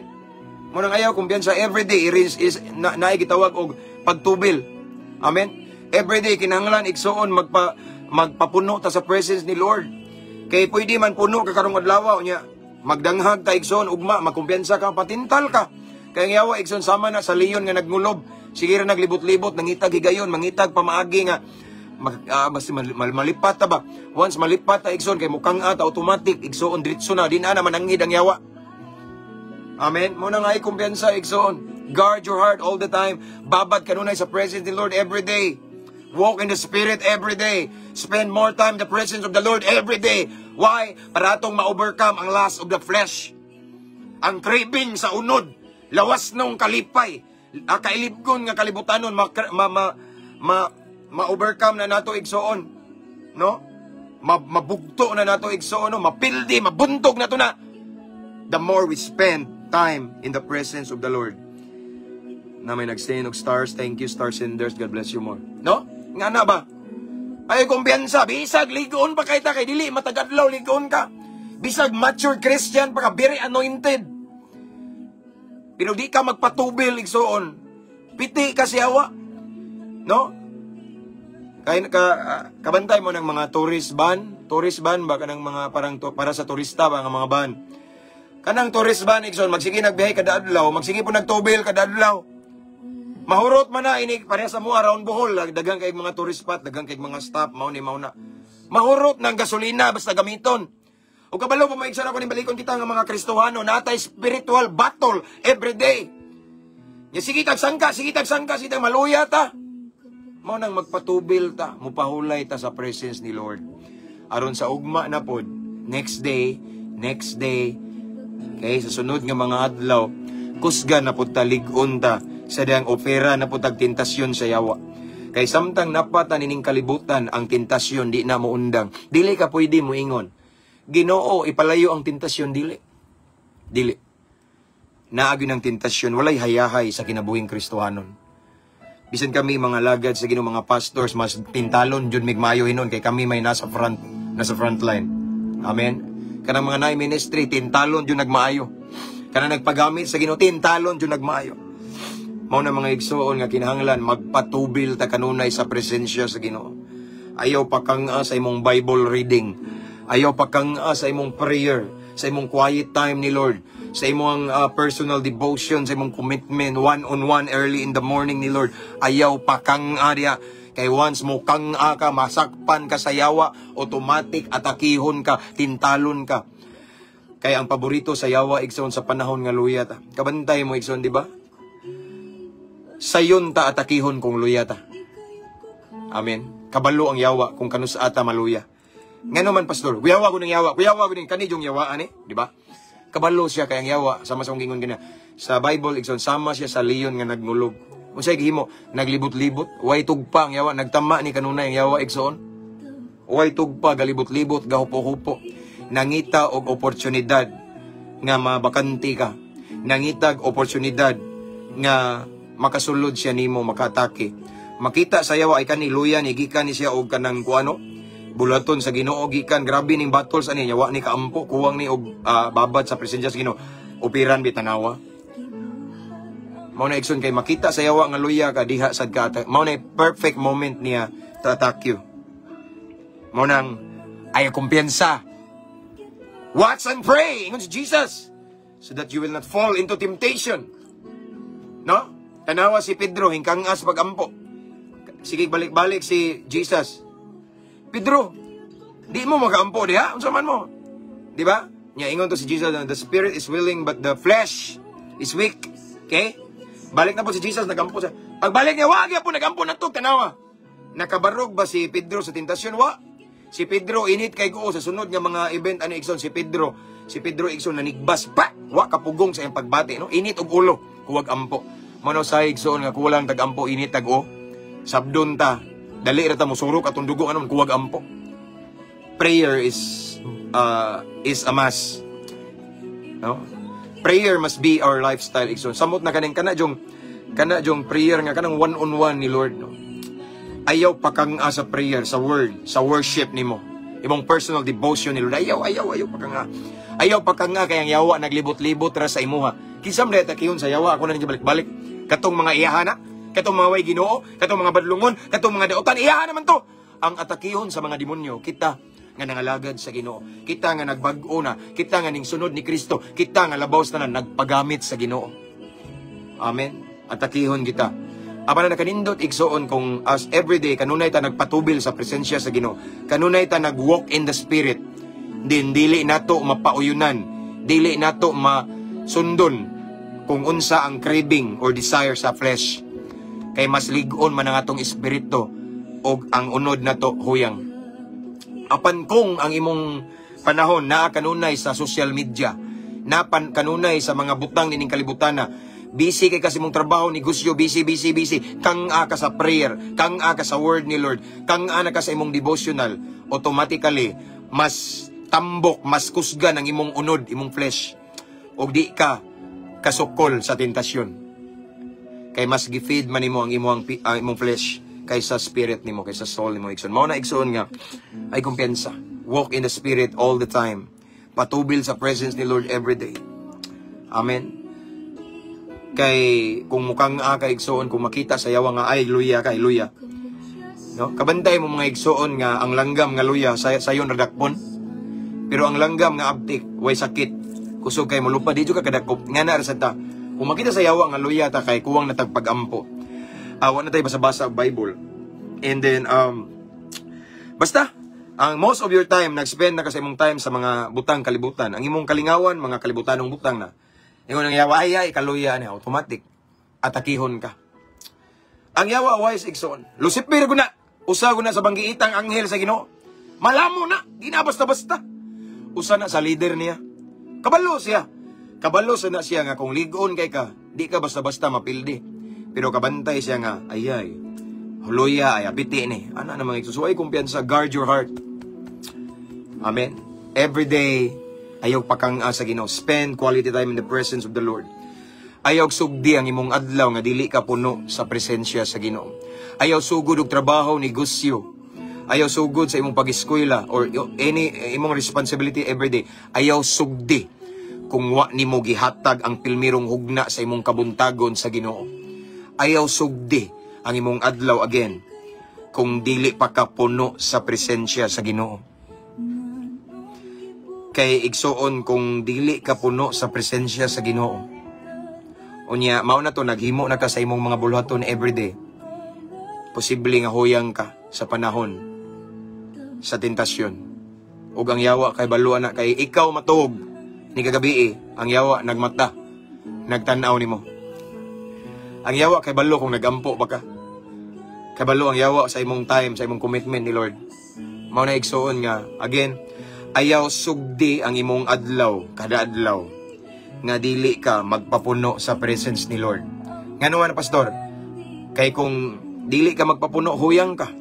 Mo nang ayaw kumpiyansa, everyday is na, naay gitawag og pagtubil. Amen. Everyday kinahanglan, igsoon, magpapuno ta sa presence ni Lord. Kay pwede man puno ka karong adlaw unya magdanghag ta, igsoon, ugma magkumpiyansa ka, patintal ka. Kay ang yawa, igsoon, sama na sa leon nga nagngulob. Sige ra naglibot-libot, nangitag higayon, mangitag pamaagi nga mag, basta malipat ta ba. Once malipat ta, igsoon, kay mukang ata automatic, igsoon, diretso na din ana mananghid ang yawa. Amen. Mo na nga ay kumpiyansa, igsoon. Guard your heart all the time. Babad kanunay sa presence of the Lord every day. Walk in the Spirit every day. Spend more time in the presence of the Lord every day. Why? Para atong ma-overcome ang lust of the flesh. Ang craving sa unod. Lawas nung kalipay. Kailibgon nga kalibutanon ma, ma, ma, ma, ma-overcome na nato, igsoon. No? Mabugto na nato, igsoon, no? Mapildi, mabuntog na to na. The more we spend time in the presence of the Lord. Na may nag-send og stars, thank you, star senders, God bless you more. No? Nga na ba? Ay, kumpiyansa, bisag ligoon pa kay ta kay dili matagadlaw ligoon ka. Bisag mature Christian pa ka, very anointed. Pero di ka magpatubil, igsoon. Piti ka siyawa. No? Kay ka kabantay mo ng mga tourist van ba, kanang mga parang to, para sa turista ba nga mga van. Kanang tourist van, igsoon, magsige nagbiyahe kada adlaw, magsige po nagtubil kada adlaw. Mahurot man na ini pareha sa mo around Bohol, daghang kay mga tourist spot, daghang kay mga stop, mao ni mao na. Mahurot ng gasolina basta gamiton. O kabalo pa maigsoon ako ning balikon kita nga mga Kristohano, natay spiritual battle every day. Ya sige tag sangka, sige tag sangka, sige tag maluya ta. Mao nang magpatubil ta, mupahulay ta sa presence ni Lord. Aron sa ugma na pod, next day, next day, kay sa sunod nga mga adlaw, kusga na pod ta, lig-on ta sa diyang opera na pod tag tentasyon sa yawa. Kay samtang napata nining kalibutan, ang tentasyon di na moundang. Dili ka pwede moingon, "Ginoo, ipalayo ang tentasyon," dili. Dili. Naagi ng tentasyon, walay hayahay sa kinabuhing Kristohanon. Bisan kami mga lagad sa Ginoo, mga pastors, mas tintalon jud mig maayo hinon kay kami may nasa front line. Amen. Kanang mga naay ministry, tintalon jud nagmaayo. Kanang nagpagamit sa Ginoo, tintalon jud nagmaayo. Mao na, mga igsoon, nga kinahanglan magpatubil ta kanunay sa presensya sa Ginoo. Ayaw pakang sa imong Bible reading. Ayaw pakang sa imong prayer, sa imong quiet time ni Lord, sa imong personal devotion, sa imong commitment one-on-one early in the morning ni Lord. Ayaw pakang diha. Kay once mo kang ka, masakpan ka sa yawa, automatic atakihon ka, tintalon ka. Kay ang paborito sa yawa, igsoon, sa panahon nga luya ta. Kabantay mo, igsoon, di ba? Sayon ta atakihon kung luya ta. Amen. Kabalo ang yawa kung kanus ata maluya. Ngano man, pastor? Kuyawa ko ng yawa. Kuyawa ko ng kani yung yawa ani, di ba? Kabalo siya kay ang yawa sama sa akong gingon gina. Sa Bible, igsoon, sama siya sa leon nga nagnulog. Unsay gihimo? Naglibot-libot, way tugpa ang yawa, nagtama ni kanunay ang yawa, igsoon. Way tugpa, galibot-libot, gahupo-hupo. Nangita og oportunidad nga mabakante ka. Nangitag oportunidad nga makasulod siya nimo, makaatake. Makita sa yawa ay kani luya ni gikan ni siya og kanang kuano bulaton sa Ginoo gikan grabe ning battles ani yawa ni kaampo, kuwang ni og babad sa presensya sa Ginoo, opiran bitanawa. Mao na, igsoon, kay makita sa yawa nga luya ka diha sad ka, mao na perfect moment niya to attack you. Mao nang ay kumpiyansa. Watch and pray, ingon si Jesus, so that you will not fall into temptation. No? Tanawa si Pedro, hingkang as pagampo. Sige, balik-balik si Jesus. "Pedro, di mo makaampo diha? Unsa man mo?" Di ba? Nya ingon to si Jesus, "The spirit is willing but the flesh is weak." Okay? Balik na po si Jesus, nagampo siya. Pagbalik niya, wag po nagampo na to, tanawa. Nakabarog ba si Pedro sa tentasyon? Wa. Si Pedro init kay go sa sunod nga mga event ano, igsoon, si Pedro, igsoon, nanigbas pa. Wa kapugong sa iyang pagbati, no? Init og ulo, kuwag ampo. Mano sa igsoon nga kulang tag ampo, init tag o. Sabdon ta. Dali ra ta mosurok atong dugo anon kuwag ampo. Prayer is a must. No? Prayer must be our lifestyle, igsoon. Samot na kaning kana jong prayer nga kanang one on one ni Lord, no. Ayaw pakang sa prayer, sa word, sa worship nimo. Imong personal devotion ni Lord. Ayaw, ayaw, ayaw pakang. Ayaw pakang kay ang yawa naglibot-libot ra sa imuha. Kinsa man takihon sa yawa? Ako na ninyo balik-balik. Katong mga iyahana, katong mga way Ginoo, katong mga badlungon, katong mga daotan, iyahan naman to. Ang atakihon sa mga demonyo, kita nga nangalagad sa Ginoo. Kita nga nagbag-o na, kita nga ning sunod ni Kristo, kita nga labaw sa tanan nagpagamit sa Ginoo. Amen. Atakihon kita. Apan na nakanindot, igsoon, kung as everyday kanunay ta nagpatubil sa presensya sa Ginoo. Kanunay ta nag-walk in the Spirit. Din dili nato mapauyunan, dili nato masundon kung unsa ang craving or desire sa flesh. Kay mas lig-on man ang atong espiritu og ang unod nato huyang. Apan kung ang imong panahon naa kanunay sa social media, napan kanunay sa mga butang nining kalibutan na, busy kay kasi mong trabaho, negosyo, busy, busy, busy, kang ka sa prayer, kang ka sa word ni Lord, kang na ka sa imong devotional, automatically, mas tambok, mas kusgan ang imong unod, imong flesh. Og di ka kasukol sa tentasyon. Kay mas gi-feed man nimo ang imong flesh kaysa spirit nimo, kaysa soul nimo, igsoon. Mao na, igsoon, nga ay kumpiyansa. Walk in the Spirit all the time. Patubil sa presence ni Lord every day. Amen. Kay kung mukhang ka, igsoon, kung makita sa yawa nga ay luya ka, luya. No? Kabantay mo, mga igsoon, nga ang langgam nga luya sa sayon ra dakpon. Pero ang langgam nga abtik, way sakit. Kusog kay mulupad, di jud ka kadakop. Nga na ra sad ta. Kung makita sa yawa nga luya ta kay kuwang na tagpag-ampo. Ah, wa na tayo basa-basa og Bible. And then basta ang most of your time nag-spend na ka sa imong time sa mga butang kalibutan. Ang imong kalingawan, mga kalibutanong butang na. Ingon ang yawa, "Ay ay kaluya ni," automatic atakihon ka. Ang yawa wise, igsoon. Lucifer guna. Usa guna sa banggiitang anghel sa Ginoo. Malamo na, di na basta-basta. Usa na sa leader niya. Kabalo siya. Kabalo sa na siya nga kung ligon kay ka, di ka basta-basta mapildi. Pero kabantay siya nga, ay ay, huluya ay apiti ni. Ana na, mga igsoon. So ay kumpiyansa, guard your heart. Amen. Every day, ayaw pakang sa Ginoo. Spend quality time in the presence of the Lord. Ayaw sugdi ang imong adlaw nga dili ka puno sa presensya sa Ginoo. Ayaw sugod og trabaho, negosyo. Ayaw sugod sa imong pag-eskwela or any imong responsibility every day. Ayaw sugdi kung wa nimo gihatag ang pilmirong hugna sa imong kabuntagon sa Ginoo. Ayaw sugdi ang imong adlaw again kung dili pa ka puno sa presensya sa Ginoo. Kay igsuon, kung dili ka puno sa presensya sa Ginoo, unya mao na to, naghimo na ka sa imong mga buluhaton everyday, posible nga huyang ka sa panahon sa tentasyon. Ug ang yawa kay balo na, kay ikaw matuog ni kagabi, ang yawa nagmata, nagtan-aw nimo. Ang yawa kay balo kung nagampo ba ka. Kabalo ang yawa sa imong time, sa imong commitment ni Lord. Mao na, igsuon, nga again, ayaw sugdi ang imong adlaw, kada adlaw, nga dili ka magpapuno sa presence ni Lord. Ngano man, Pastor? Kay kung dili ka magpapuno, huyang ka.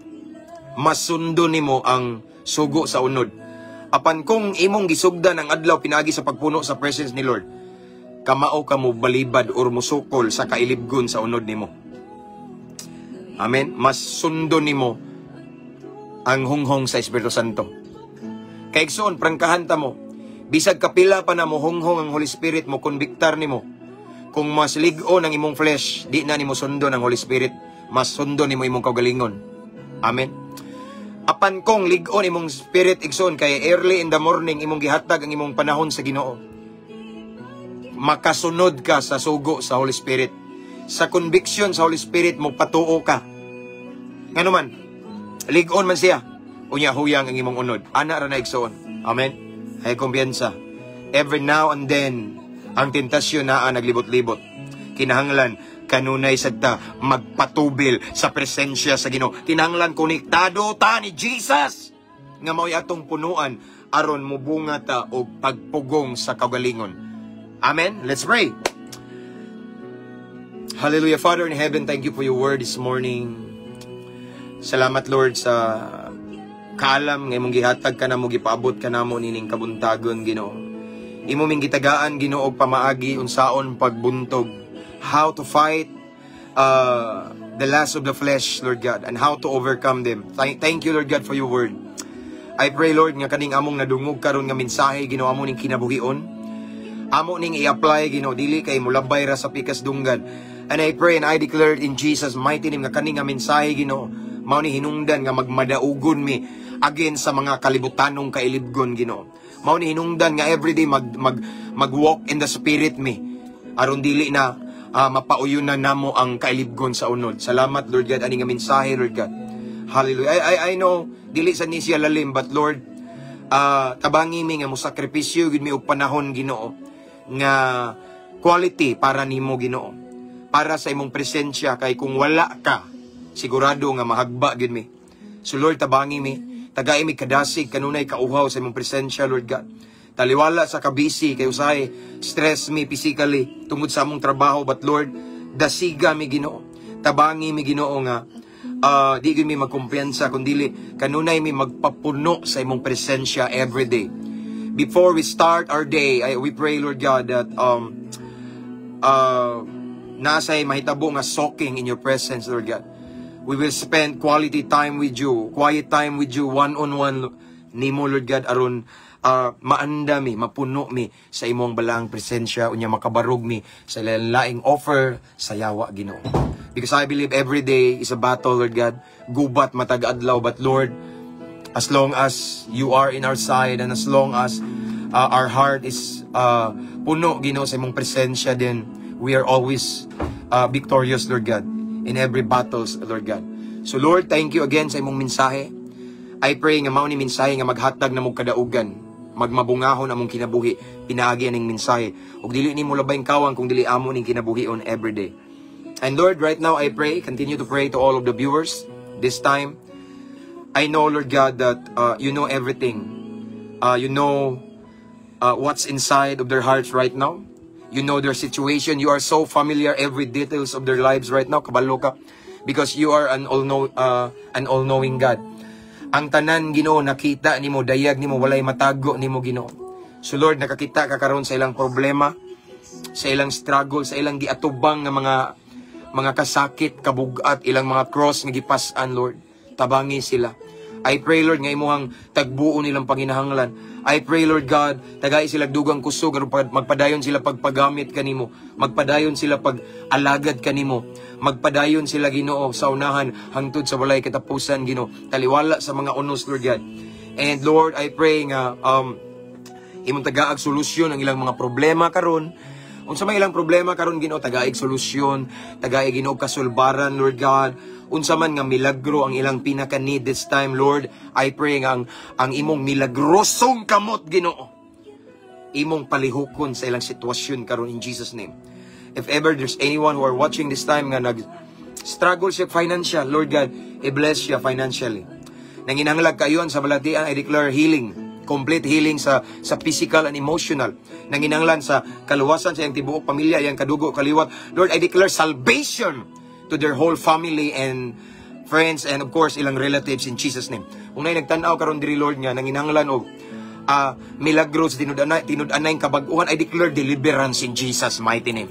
Masundo nimo ang sugo sa unod. Apan kung imong gisugdan ang adlaw pinagi sa pagpuno sa presence ni Lord, kamao ka mo balibad or musukol sa kailibgon sa unod nimo. Amen. Mas sundo nimo ang hunghong sa Espiritu Santo. Kay igsoon, prangkahan ta mo. Bisag kapila pa na mo hunghong ang Holy Spirit, mo konbiktar nimo, kung mas lig-on ang imong flesh, di na nimo sundo ang Holy Spirit, mas sundo nimo imong kaugalingon. Amen. Apan kung lig-on imong spirit, igsoon, kay early in the morning imong gihatag ang imong panahon sa Ginoo, makasunod ka sa sugo sa Holy Spirit. Sa conviction sa Holy Spirit mo patuo ka. Ngano man, lig-on man siya. Unya huyang ang imong unod. Ana ra na, igsoon. Amen. Ay kumpiyansa. Every now and then, ang tentasyon naa naglibot-libot. Kinahanglan kanunay sad ta magpatubil sa presensya sa Ginoo. Kinahanglan konektado ta ni Jesus nga mao'y atong punuan aron mubunga ta og pagpugong sa kaugalingon. Amen. Let's pray. Hallelujah. Father in heaven, thank you for your word this morning. Salamat, Lord, sa kaalam nga imong gihatag ka namo, gipaabot ka namo nining kabuntagon, Ginoo. Imo ming gitagaan, Ginoo, og pamaagi unsaon pagbuntog, how to fight the lust of the flesh, Lord God, and how to overcome them. Thank you, Lord God, for your word. I pray, Lord, nga kaning among nadungog karon nga mensahe, Ginoo, amo ning kinabuhion. Amo ning i-apply, Ginoo, dili kay mulabay ra sa pikas dunggan. And I pray and I declare in Jesus' mighty name nga kani nga mensahe, Ginoo, mao ni hinungdan nga magmadaugon mi against sa mga kalibutanong kailibgon, Ginoo. Mao ni hinungdan nga everyday mag mag mag-walk in the Spirit mi aron dili na mapauyunan namo ang kailibgon sa unod. Salamat, Lord God, ani nga mensahe, Lord God. Hallelujah. I know dili sa ni siya lalim, but Lord, tabangi mi nga mo sakripisyo gid mi og panahon, Ginoo, nga quality para nimo, Ginoo. Para sa imong presensya, kay kung wala ka, sigurado nga mahagba gid mi. So Lord, tabangi mi, tagai mi kadasig, kanunay kauhaw sa imong presensya, Lord God. Taliwala sa kabisi, kay usahay stress mi physically tungod sa among trabaho, but Lord, dasiga mi, Ginoo. Tabangi mi, Ginoo, nga di gyud mi magkumpiyansa kundi kanunay mi magpapuno sa imong presensya every day. Before we start our day, we pray, Lord God, that nasay mahitabo nga soaking in your presence, Lord God. We will spend quality time with you, quiet time with you, one-on-one nimo, Lord God, aron maanda mi, mapuno mi sa imong balaang presensya, unya makabarog mi sa laing offer sa yawa, Ginoo. Because I believe every day is a battle, Lord God. Gubat matag adlaw, but Lord, as long as you are in our side and as long as our heart is puno, Ginoo, sa imong presensya, then we are always victorious, Lord God, in every battles, Lord God. So Lord, thank you again sa imong mensahe. I pray nga mao ni mensahe nga maghatag namo kadaugan, magmabungahon among kinabuhi pinaagi aning mensahe. Ug dili nimo labayng kawang kung dili amo ning kinabuhion every day. And Lord, right now I pray, continue to pray to all of the viewers this time. I know, Lord God, that you know everything. You know what's inside of their hearts right now. You know their situation. You are so familiar every details of their lives right now. Kabalo ka. Because you are an all-knowing God. Ang tanan, Ginoo, nakita nimo, dayag nimo, walay matago nimo, Ginoo. So Lord, nakakita ka karon sa ilang problema, sa ilang struggle, sa ilang giatubang nga mga kasakit, kabugat, ilang mga cross nga gipas-an, Lord. Tabangi sila. I pray, Lord, nga imuhang tagbuon nilang panginahanglan. I pray, Lord God, tagai sila dugang kusog aron magpadayon sila pagpagamit kanimo, magpadayon sila pag-alagad kanimo, magpadayon sila, Ginoo, sa unahan hangtod sa walay katapusan, Ginoo. Taliwala sa mga unos, Lord God. And Lord, I pray nga Imong tagaag solusyon ang ilang mga problema karon. Unsa may ilang problema karon, Ginoo, tagaig solusyon, tagaig, Ginoo, kasulbaran, Lord God. Unsa man nga milagro ang ilang pinaka need this time, Lord, I pray nga ang imong milagrosong kamot, Ginoo, imong palihukon sa ilang sitwasyon karon in Jesus' name. If ever there's anyone who are watching this time nga nag struggle siya financial, Lord God, i-bless siya financially. Nanginahanglag kaayuhan sa balatian, I declare healing, complete healing sa physical and emotional. Nanginahanglan sa kaluwasan sa iyang tibuok pamilya, iyang kadugo, kaliwat. Lord, I declare salvation to their whole family and friends and, of course, ilang relatives in Jesus' name. Kung naay nagtan-aw karon diri, Lord, nga nanginahanglan og milagros, tinud-anay tinud-anay kabag-uhan, I declare deliverance in Jesus' mighty name.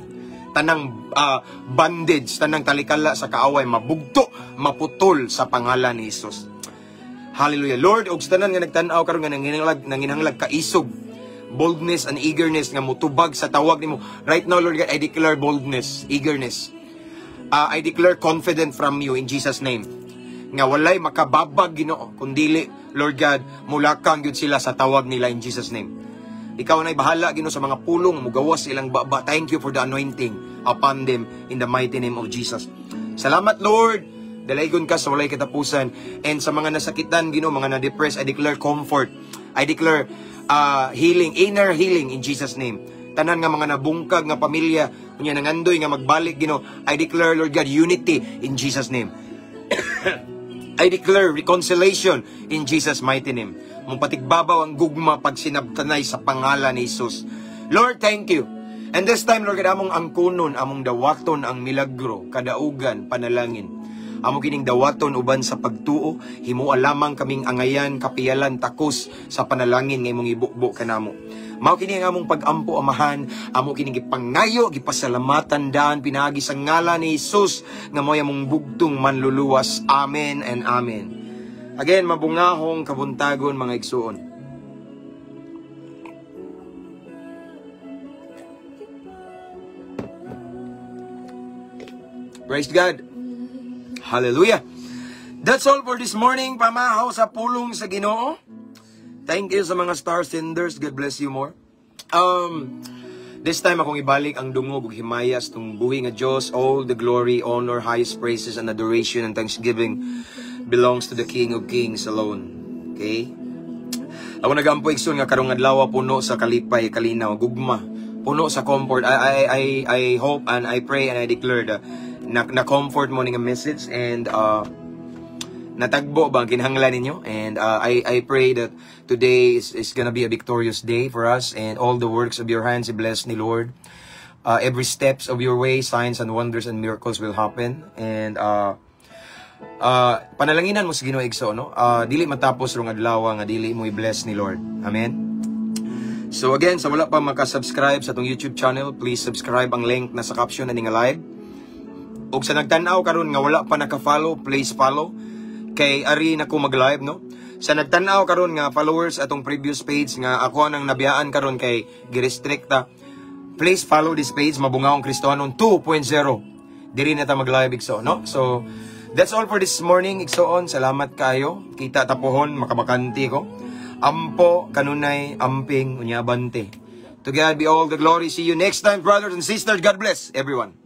Tanang bandage, tanang talikala sa kaaway mabugto, maputol sa pangalan ni Jesus. Hallelujah. Lord, og sa tanan nga nagtan-aw karon nga nanginahanglag kaisog, boldness and eagerness nga mutubag sa tawag nimo. Right now, Lord God, I declare boldness, eagerness. I declare confident from you in Jesus' name. Nga walay makababag, Ginoo, kundili, Lord God, mulakang gyud sila sa tawag nila in Jesus' name. Ikaw na bahala, Ginoo, sa mga pulong mugawas ilang baba. Thank you for the anointing upon them in the mighty name of Jesus. Salamat, Lord. Dalaygon ka sa walay katapusan. And sa mga nasakitan, Ginoo, mga na-depress, I declare comfort. I declare healing, inner healing in Jesus' name. Tanan nga mga nabungkag nga pamilya, unya nangandoy nga magbalik, Ginoo, I declare, Lord God, unity in Jesus' name. I declare reconciliation in Jesus' mighty name. Mupatigbabaw ang gugma pag sinabtanay sa pangalan ni Jesus. Lord, thank you. And this time, Lord God, among angkunon, among dawaton ang milagro, kadaugan, panalangin. Amo kining dawaton uban sa pagtuo, himua lamang kaming angayan, kapiyalan, takos sa panalangin nga imong ibubo kanamo. Mao kini ang among pag-ampo, Amahan, amo kining gipangayo, gipasalamatan daan pinaagi sa ngalan ni Jesus nga mo'y among bugtong manluluwas. Amen and amen. Again, mabungahong kabuntagon, mga igsuon. Praise God. Hallelujah. That's all for this morning. Pamahaw sa pulong sa Ginoo. Thank you sa mga star senders. God bless you more. This time akong ibalik ang dungog ug himayas tung buhi nga Dios. All the glory, honor, highest praises and adoration and thanksgiving belongs to the King of Kings alone. Okay? Ako nagampo, igsoon, nga karong adlaw puno sa kalipay, kalinaw, gugma, puno sa comfort. I hope and I pray and I declare that na comfort mo ning message and natagbo ba ang kinahanglan ninyo, and I pray that today is gonna be a victorious day for us and all the works of your hands bless ni Lord. Every steps of your way, signs and wonders and miracles will happen and panalanginan mo sa Ginoo, igsoon, no? Dili matapos rong adlaw nga dili mo i-bless ni Lord. Amen. So again, sa wala pa maka-subscribe sa atong YouTube channel, please subscribe, ang link na sa caption na nga live. Ug sa nagtan-aw karon nga wala pa naka-follow, please follow kay ari na ko mag-live, no? Sa nagtan-aw karon nga followers atong previous page nga ako nang nabiyaan karon kay gi-restrict ta. Please follow this page, Mabungahong Kristohanon 2.0. Diri na ta mag-live, igsoon, no? So that's all for this morning, igsoon. Salamat kayo. Kita ta pohon, makabakanti ko. Ampo, kanunay, amping, unya abante. To God be all the glory. See you next time, brothers and sisters. God bless everyone.